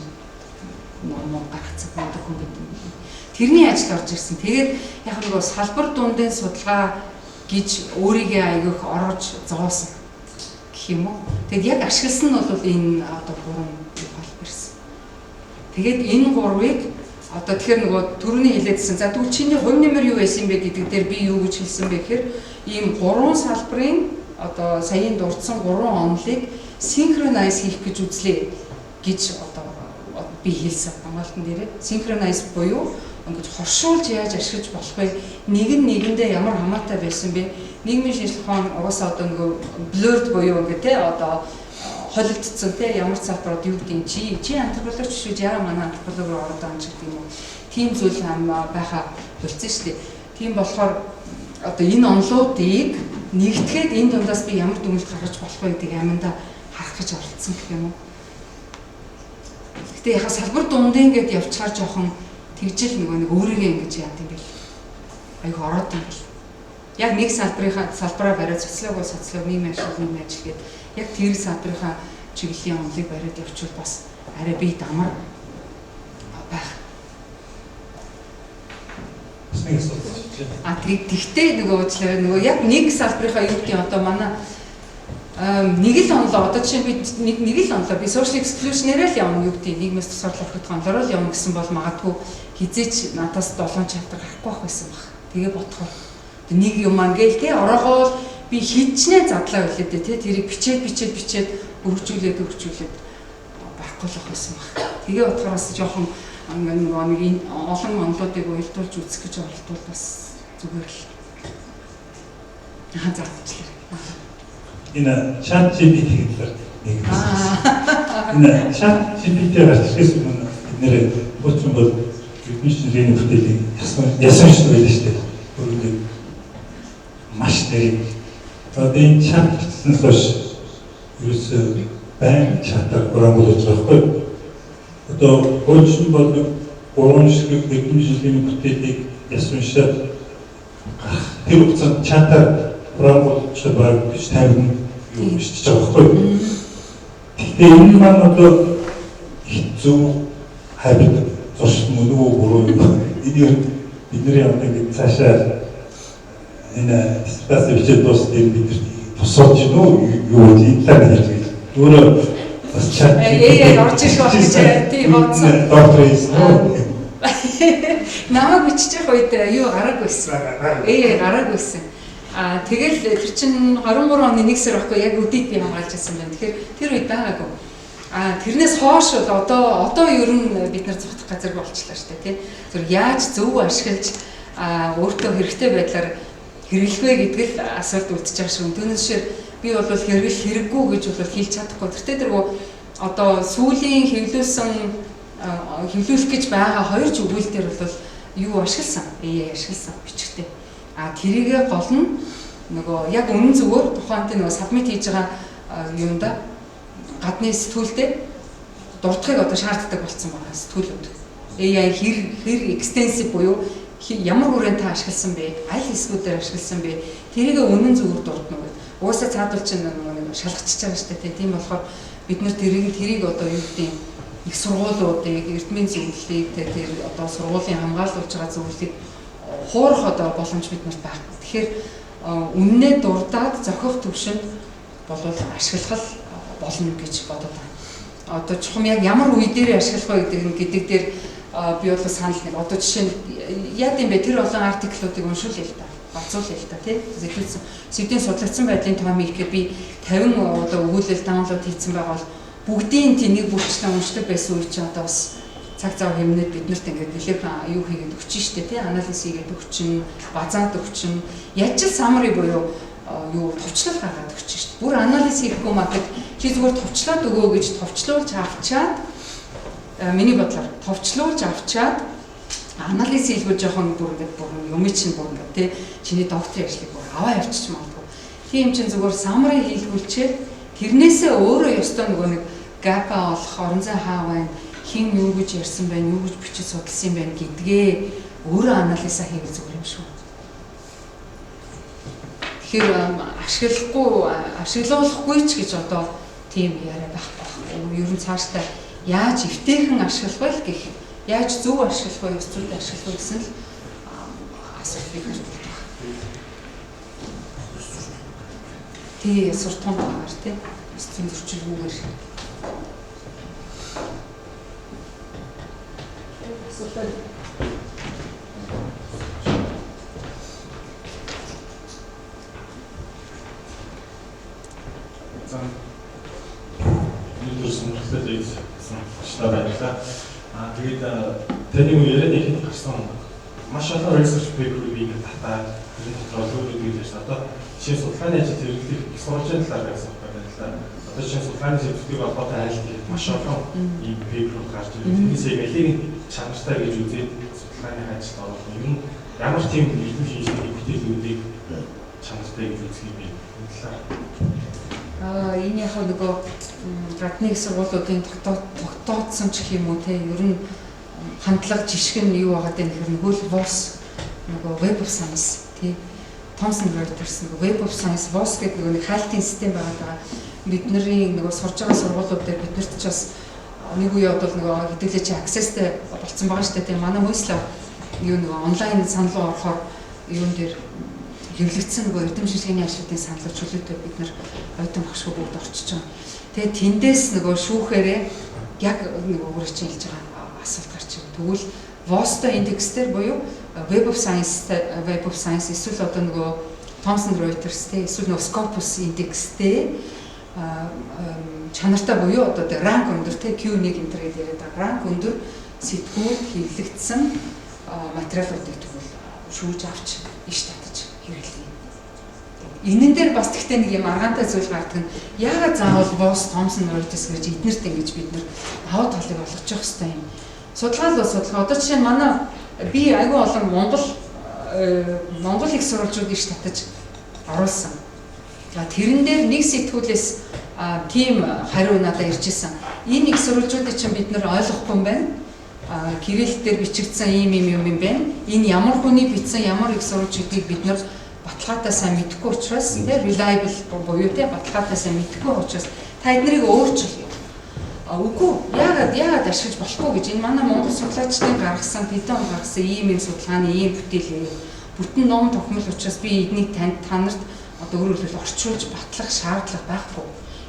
ном гаргацсан мундаг хүн гэдэг. Тэрний ажил орж ирсэн. Тэгээд яг нөгөө салбар дундын судалгаа гэж өөрийгөө аягүйх орж зоосон гэх юм уу. Тэгэд яг ашигласан нь бол энэ одоо гурван гол барьсан. Тэгээд энэ гурвыг одоо тэгэхээр нөгөө түрүүний хэлээдсэн. За тэгвэл чиний хувь нэмэр юу байсан бэ гэдэг дээр би юу гэж хэлсэн бэ гэхээр ийм гурван салбарын одоо саяын дурдсан гурван онолыг Synchronize хийх гэж үзлээ гэж одоо би хэлсэн хамгаалтан дээрээ. Synchronize буюу ингэж хоршуулж яаж ашиглаж болох вэ? Нэг нь нэгэндээ ямар хамаатай байсан бэ? Нийгмийн шинжлэх ухаан угаасаа одоо нөгөө blurred буюу ингээ те одоо холилдсон те ямар салбарууд юу гэдэг чи антропологч шүү, яа манай антрополог руу ороод байгаа юм ч гэдэг юм уу. Тийм зүйл байхаа болцсон шүү дээ. Тийм болохоор одоо энэ онлуудыг нэгтгэхэд энэ дундаас би ямар дүгнэлт гаргаж болох вэ гэдгийг аминдаа харах гэж оролцсон гэх юм уу. Гэтэ яхаа салбар дундын гээд явчихаар жоохон тэгжэл нөгөө нэг өөрийгөө ингэж яад юм бэл. Айгу ороод юм бэл. Яг нэг салбарынхаа салбараа бариад социолог бол социолог, нийгмийн ажил нийгмийн ажил гээд яг тэр салбарынхаа чиглэлийн онолыг бариад явчихвал бас арай бие дамар байх. Бас нэг асуулт. А тэгтээ нөгөө уучлаарай нөгөө яг нэг салбарынхаа юу гэдэг одоо манай нэг л онолоо одоо жишээ нь би нэг л онолоо би social exclusion-ээр л явна юу гэдэг нийгмээс тусгаарлах орхигдох онолоор л явна гэсэн бол магадгүй хизээч надаас 7 chapter гарахгүй байх байсан баг. Тэгээ бодохоор нэг юм аа ингээл те ороогоол би хичнээн задлаа үлээ дээ те тэрийг бичээд бичээд бичээд өргөжүүлээд өргөжүүлээд байхгүй л ах байсан баг. Тэгээ бодохоор бас жоохон нөгөө нэг энэ олон онолуудыг уялдуулж үзэх гэж оролдвол бас зүгээр л. Аа заавчлаа. Энэ chat GPT талаар нэг асуулт. Энэ chat GPT гарч ирэхээс өмнө бид нэр хуучин бол бидний шинжилгээний бүтээлийг ясан шиг байлаа шүү дээ. Өөрөөр маш нэрийг. Одоо энэ chat гэснээс хойш ерөөсөө байн чатаар програмлуулж байгаа байхгүй. Одоо хуучин бол 3 шиг бидний шинжилгээний бүтээлийг ясан уншаад гарах. Тэр хугацаанд чатаар програмлуулж баг 40 50 юу бичиж байгаа байхгүй. Гэхдээ энэ маань одоо их зөв хайбид зуршил мөн үү буруу юу? Энэ ер нь бидний одоо ингэ цаашаа энэ диссертац бичээд дуусна дээр бид тусалж гин үү юу гэж энэ талаар хэлж гэж. Өөрөө бас чат AI орж ирэх байх гэж тийм бодсон. Доктор хийсэн үү? Намайг бичиж явах үед юу гараагүй байсан. AI гараагүй байсан. А тэгэл тэр чин 23 оны 1 сар байхгүй яг өдийг би хамгаалж байсан байна. Тэгэхээр тэр үед байгаагүй. А тэрнээс хойш бол одоо ер нь бид нар зугтах газар болчихлоо шүү дээ тий. Зөв яаж зөв ашиглаж өөртөө хэрэгтэй байдлаар хэрэглэх вэ гэдэг л асуулт үлдчихэж байгаа шүү. Түүнээс шир би бол хэрэглэх хэрэггүй гэж бол хэлж чадахгүй. Тэртээ тэргүй одоо сүүлийн хэвлүүлсэн хэвлүүлэх гэж байгаа хоёр ч өгүүлэл дээр бол юу ашигласан? AI ашигласан бичгтээ. А тэрийгэ гол нь нөгөө яг үнэн зүгээр тухайн тийм нөгөө сабмит хийж байгаа юунда гадны сэтгүүлдээ дурдахыг одоо шаарддаг болсон байгаа сэтгүүлүүд. AI хэр extensive буюу ямар хүрээнд та ашигласан бэ? Аль хэсгүүдээр ашигласан бэ? Тэрийг үнэн зүгээр дурдна гэдэг. Угаасаа цаадуул чинь нөгөө нэг шалгачиж байгаа шүү дээ. Тийм болохоор бид нэр тэрийг одоо юу гэдэг их сургуулиудыг, эрдмийн зөвлөлийг тэр одоо сургуулийн хамгаалуулж байгаа зөвлөлийг хуурах одоо боломж бид нарт байхгүй. Тэгэхээр үннээ дурдаад зохих төвшөнд болвол ашиглах болно гэж бодод байна. Одоо чухам яг ямар үе дээр ашиглах вэ гэдэг дээр би бол санал нэг. Одоо жишээ нь яа гэм бэ тэр олон артиклуудыг уншуулъя л та. Бацуулъя л та тий. Сэдвийн судлагдсан байдлын тоомыг ихээр би 50 одоо өгүүлэл даунлоод хийцэн байгаа бол бүгдийн тий нэг бүрчлэн уншдаг байсан үе чинь одоо бас цаг зав хэмнээд биднэрт ингээд нэлээд юу хийгээд өгчин штэ тий анализ хийгээд өгчин, базаад өгчин, яаж л summary буюу юу товчлол гаргаад өгчин штэ. Бүр анализ хийхгүй маа гэд чи зүгээр товчлоод өгөө гэж товчлуулж авчаад миний бодлоор товчлуулж авчаад анализ хийлгүүл жоохон бүр ингээд бүр юм чинь бүр ингээд тий чиний докторийн ажлыг бүр аваа явчих магадгүй. Тийм чинь зүгээр summary хийлгүүлчээд тэрнээсээ өөрөө ёстой нөгөө нэг gap-а олох, орон зай хаа байна, хин юу гэж ярьсан байна, юу гэж бичиж судалсан юм байна гэдгээ өөрөө анализаа хийвэл зүгээр юм шүү. Тэгэхээр ашиглахгүй, ашиглуулахгүй ч гэж одоо тийм яриа байхгүй. Ер нь цаашдаа яаж эвтэйхэн ашиглах вэ гэх, яаж зөв ашиглах вэ, ёс зүйтэй ашиглах вэ гэсэн л асуулт бид нарт байна. Тий, суртахуун багаар тий. Ёс зүйн зөрчилгүүгээр. За Сонирхолтой лекц гэсэн багштай баярлалаа. Тэгээд таны үе ярианы ихэнд гарсан маш олон research paper-ыг би ингээд татаад тэрний дотор олон гэдэг ярьсан. Одоо жишээ судалгааны ажил хэрэглэх их сурвалжийн талаар байсан баярлалаа. Одоо жишээ судалгааны сэдвүүдийг холбоотой айлт хийх маш олон ийм paper-ууд гарч ирсэн. Тэрнээс яг алийг чанартай гэж үзээд судалгааны ажилд оруулах. Ер нь ямар тийм эрдэм шинжилгээний бүтээлүүдийг чанартай гэж үзэх юм бэ? Энэ талаар. Энэ яг нөгөө гадны их сургуулиудын тогтооцсон ч гэх юм уу те, ер нь хандлага жишг нь юу байгаа гэхээр нөгөө л WoS, нөгөө Web of Science тий, Thomson Reuters, нөгөө Web of Science, WoS гэдэг нөгөө нэг хайлтын систем байгаа даа. Бидний нөгөө сурж байгаа сургуулиуд дээр биднэрт ч бас нэг үе бол нөгөө хэдүүлээ чи access-тэй болцсон байгаа шүү дээ тий. Манай мөслө юу нөгөө онлайн санал руу орохоор юун дээр хэвлэгдсэн нөгөө эрдэм шинжилгээний ажлуудын саналаар чөлөөтэй бид нар оюутан багшгүй бүгд орчиж байгаа. Тэгээ тэндээс нөгөө шүүхээрээ яг нөгөө өөрөө чинь хэлж байгаа асуулт гарч ирнэ. Тэгвэл WoS-той индекс дээр буюу Web of Science, Web of Science эсвэл одоо нөгөө Thomson Reuters те, эсвэл нөгөө Scopus индекстэй чанартай буюу одоо rank өндөр те, Q1 энэ төр гэдээ яриад байгаа. Rank өндөр сэтгүүлд хэвлэгдсэн материалуудыг тэгвэл шүүж авч иш татаж хэрэглэе. Энэн дээр бас тэгтээ нэг юм аргаантай зүйл гардаг нь яагаад заавал WoS, Thomson Reuters гэж эднэрт ингэж бид нэр давуу талыг олгож явах хэрэгтэй юм. Судалгаа л бол судалгаа. Одоо жишээ нь манай би айгүй олон Монгол их сурвалжууд иш татаж оруулсан. За, тэрэн дээр нэг сэтгүүлээс тийм хариу надад ирж исэн. Энэ их сурвалжуудыг чинь бид нар ойлгохгүй юм байна. Кирилл дээр бичигдсэн ийм ийм юм юм байна. Энэ ямар хүний бичсэн, ямар их сурвалж гэдгийг бид нар баталгаатай сайн мэдэхгүй учраас тий, reliable буюу тий, баталгаатай сайн мэдэхгүй учраас та эднэрийг өөрчил. Үгүй, яагаад ашиглаж болохгүй гэж, энэ манай Монгол судлаачдын гаргасан, тэдэн он гаргасан ийм ийм судалгааны ийм бүтээл, бүтэн ном тохимол учраас би эднийг танд та нарт одоо өөрөөр хэлбэл орчуулж батлах шаардлага байхгүй.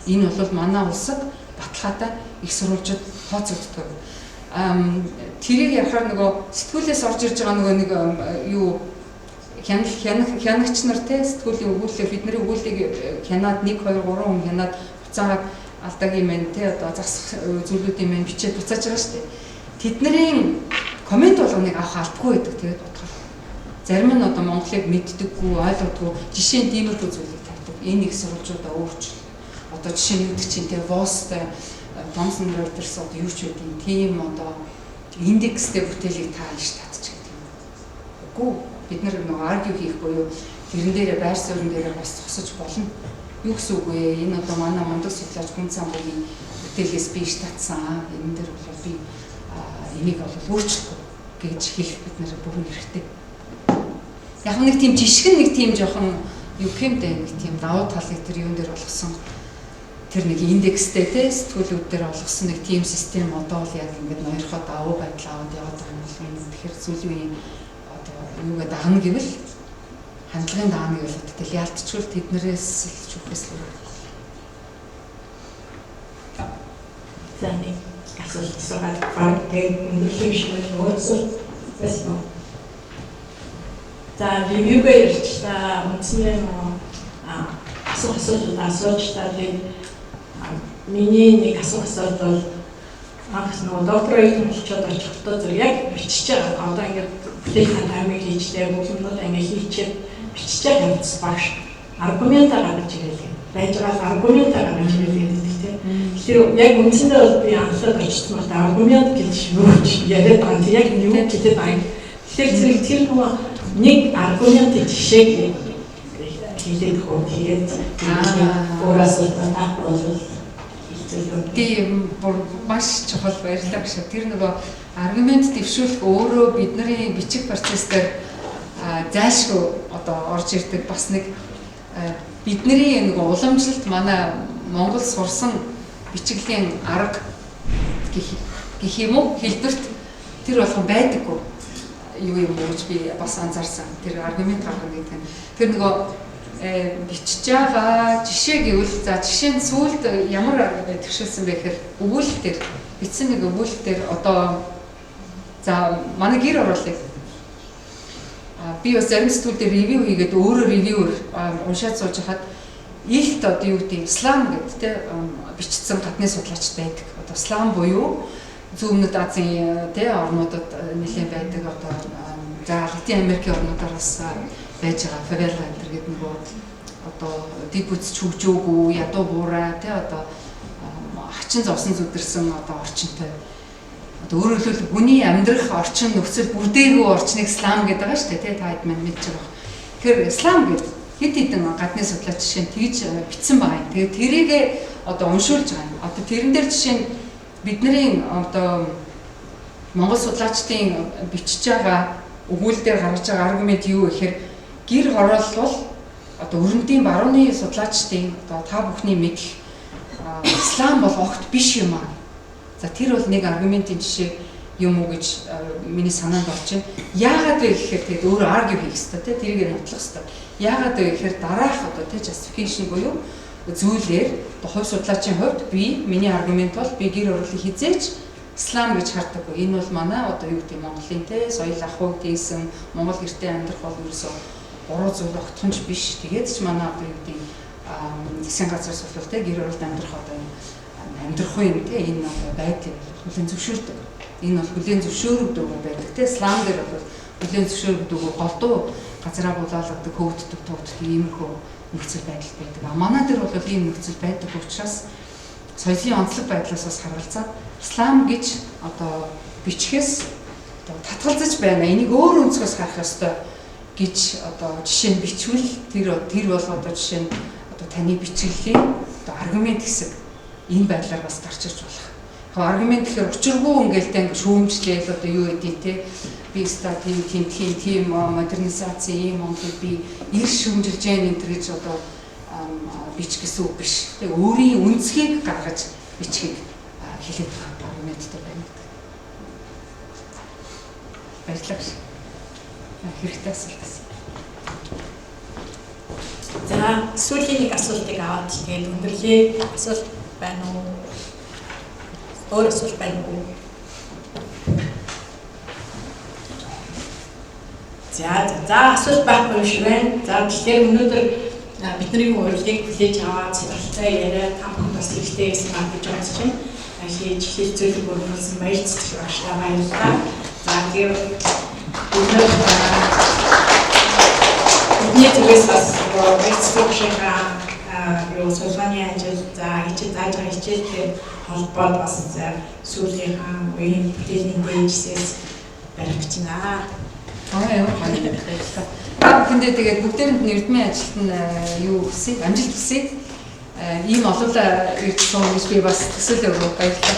Энэ бол манай улсад баталгаатай их сурвалжид тооцогддог. Тэрийг ярихаар нөгөө сэтгүүлээс орж ирж байгаа нөгөө нэг юу хянал хянагч нар те, сэтгүүлийн өгүүлэлээ, бидний өгүүллийг хянаад 1 2 3 хүн хянаад буцаагаад алдааг юм байна те, одоо засах зүйлүүд юм байна бичээд буцааж байгаа шүү дээ. Тэдний comment болгоныг авах албагүй байдаг, тэгээд бодохоор. Зарим нь одоо Монголыг мэддэггүй, ойлгодгүй, жишээ нь тиймэрхүү зүйлийг тавьдаг. Энэ их сурвалжуудаа өөрчил. Одоо жишээ нь юу гэдэг чинь те, WoS-тай, Thomson Reuters одоо юу ч байдیں۔ Тийм одоо индекстэй бүтээлийг та иш татчих гэдэг юм. Үгүй, бид нар нөгөө argue хийх буюу тэрэн дээрээ байр суурин дээрээ бас зогсож болно. Юу гэсэн үг вэ? Энэ одоо манай мундаг судлаач Хүн Цамбуугийн бүтээлээс би иш татсан. Энэ дээр бол би энийг бол өөрчлөхгүй гэж хэлэх бид нэр бүрэн хэрэгтэй. Яг нэг тийм жишгэн, нэг тийм жоохон юу гэмдэ, нэг тийм давуу талыг тэр юун дээр олгосон, тэр нэг индекстэй те, сэтгүүлүүд дээр олгосон нэг тийм систем одоо л яг ингээд ноёрхоо давуу байдал аваад яваад байгаа юм бол энэ тэгэхээр сүүлийн үеийн одоо юугаа дагна гэвэл, хандлагын дагна гэвэл тэгэл яалтчгүй тэднэрээс л шүүхээс л. За, нэг асуулт асуугаад баг тэгээд өндөрлөх шиг байна. Нөгөө асуулт байсан уу? За, review-гээ ярьчлаа. Үндсэндээ нөгөө асуух асуултууд асуучлаа. Тэгээд миний нэг асуух асуулт бол анх нөгөө доктор оюутан болчоод очихдоо зөв яг бичиж байгаа. Одоо ингээд бүтээх таймыг хийчлээ, бүх юмнууд ингээд хийчихэд бичиж байгаа юмц багш аргументаа гаргаж ирээлээ. Байж байгаа аргументаа гаргаж ирээлээ гэдэг тийм. Тэгэхээр яг үндсэндээ бол би анхлаад очсон бол аргумент гэж юу ч яриад байгаа юм. Яг юу гэдэг байгаа юм. Тэгэхээр зэрэг тэр нөгөө нэг аргументын жишээг хэлээд хөө, тэгээд өөр асуулт таах бол. Тийм, маш чухал, баярлалаа гэж. Тэр нөгөө аргумент дэвшүүлэх өөрөө бидний бичих процесс дээр зайлшгүй одоо орж ирдэг бас нэг бидний нөгөө уламжлалт, манай Монгол сурсан бичиглийн арга гэх юм уу, хэлбэрт тэр болгон байдаггүй юу юм уу гэж би бас анзаарсан. Тэр аргумент гаргана гэдэг нь тэр нөгөө бичиж байгаа жишээ гэвэл, за, жишээ нь сүүлд ямар тэгшилсэн бэ гэхээр өгүүлэл дээр бичсэн нэг өгүүлэл дээр одоо, за, манай гэр ороолыг би бас зарим сэтгүүл дээр review хийгээд өөрөө reviewer уншаад сууж хахад Илт одоо юу гэдэг ислам гэдэг те бичсэн гадны судлаачид байдаг. Одоо ислам буюу Зүүн Өмнөд Азийн те орнуудад нэлээд байдаг, одоо за Латин Америкийн орнуудаар бас байж байгаа favela энэ гэдэг нөгөө одоо дэг бүтц хөгжөөгүй, ядуу буурай те одоо хачин зовсон зүдэрсэн одоо орчинтой. Одоо өөрөөр хэлбэл хүний амьдрах орчин нөхцөл бүрдээгүй орчныг ислам гэдэг байгаа шүү дээ тий, та хэд мань мэдж байгаа. Тэгэхээр ислам гэдэг хэд хэдэн гадны судлаач жишээ нь тэгж бичсэн байгаа юм. Тэгээд тэрийг одоо уншуулж байгаа юм. Одоо тэрэн дээр жишээ нь бидний одоо Монгол судлаачдын бичиж байгаа өгүүлэл дээр гаргаж байгаа аргумент юу гэхээр гэр хороолол бол одоо өрөндийн барууны судлаачдын одоо та бүхний мэдэх ислам бол огт биш юм аа. За тэр бол нэг аргументын жишээ юм уу гэж миний санаанд орж байна. Яагаад вэ гэхээр тэгээд өөрөө argue хийх хэрэгтэй те, тэрийг нотлох хэрэгтэй. Яагаад вэ гэхээр дараах одоо те justification буюу зүйлээр одоо хувь судлаачийн хувьд би миний аргумент бол би гэр хорооллыг хэзээ ч ислам гэж хардаггүй. Энэ бол манай одоо юу гэдэг Монголын те соёл ахуйг дээсэн Монгол гэртээ амьдрах бол ерөөсөө буруу зүйл огтхонч биш. Тэгээд ч манай одоо юу гэдэг засгийн газраас бол те гэр хороолд амьдрах одоо юм амьдрах юм те энэ одоо байдлыг хүлээн зөвшөөрдөг. Энэ бол хүлээн зөвшөөрөгдөөгүй байдаг те. Ислам дээр бол хүлээн зөвшөөрөгдөөгүй голдуу газраа булаалгадаг, хөөгддөг, тугддаг иймэрхүү нөхцөл байдал байдаг. А манай дээр бол ийм нөхцөл байдаг учраас соёлын онцлог байдлаас бас харгалзаад ислам гэж одоо бичгээс одоо татгалзаж байна. Энийг өөр өнцгөөс харах ёстой гэж одоо жишээ нь бичвэл тэр бол одоо жишээ нь одоо таны бичиглэлийн одоо аргумент хэсэг энэ байдлаар бас гарч ирж болох. Яг аргумент гэхээр учиргүй ингээл тэ ингээ шүүмжлээл одоо юу гэдэг те би ста тийм тийм тийм тийм модернизац ийм Монголыг би эр шүүмжилж जैन энэ төр гэж одоо бич гэсэн үг биш. Тэг өөрийн өнцгийг гаргаж бичгийг хэлээд байгаа аргументтай байна гэдэг. Баярлалаа. Хэрэгтэй асуулт байсан. За сүүлийн нэг асуултыг аваад тэгээд өндөрлөө. Асуулт байна уу? Өөр асуулт байна уу? За асуулт байхгүй юм шиг байна. За тэгэхээр өнөөдөр бидний урилгыг хүлээж аваад сонирхолтой яриа та бүхэн бас хэрэгтэй байсан байх гэж бодож байна. Хийж хэлцүүлэг өрнүүлсэн баяр цэцэг багшдаа баярлалаа. За тэгэхээр өнөөдөр бидний зүгээс бас баяр цэцэг багшийнхаа юу судалгааны ажил за хичээл зааж байгаа хичээлтэй холбоод бас сүүлийнхаа үеийн бүтээлийн дээжсээс барих гэж байна. Аа ямар гоё баярлалаа. Та бүхэндээ тэгээд бүгдээрэнд нь эрдмийн ажилд нь юу хүсье? Амжилт хүсье. Ийм олоолаа ирж суун гэж би бас төсөөлөө өгөө. Баярлалаа.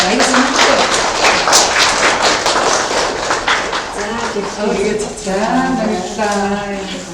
Аягүй сонирхолтой. За тэгэхээр За баярлалаа.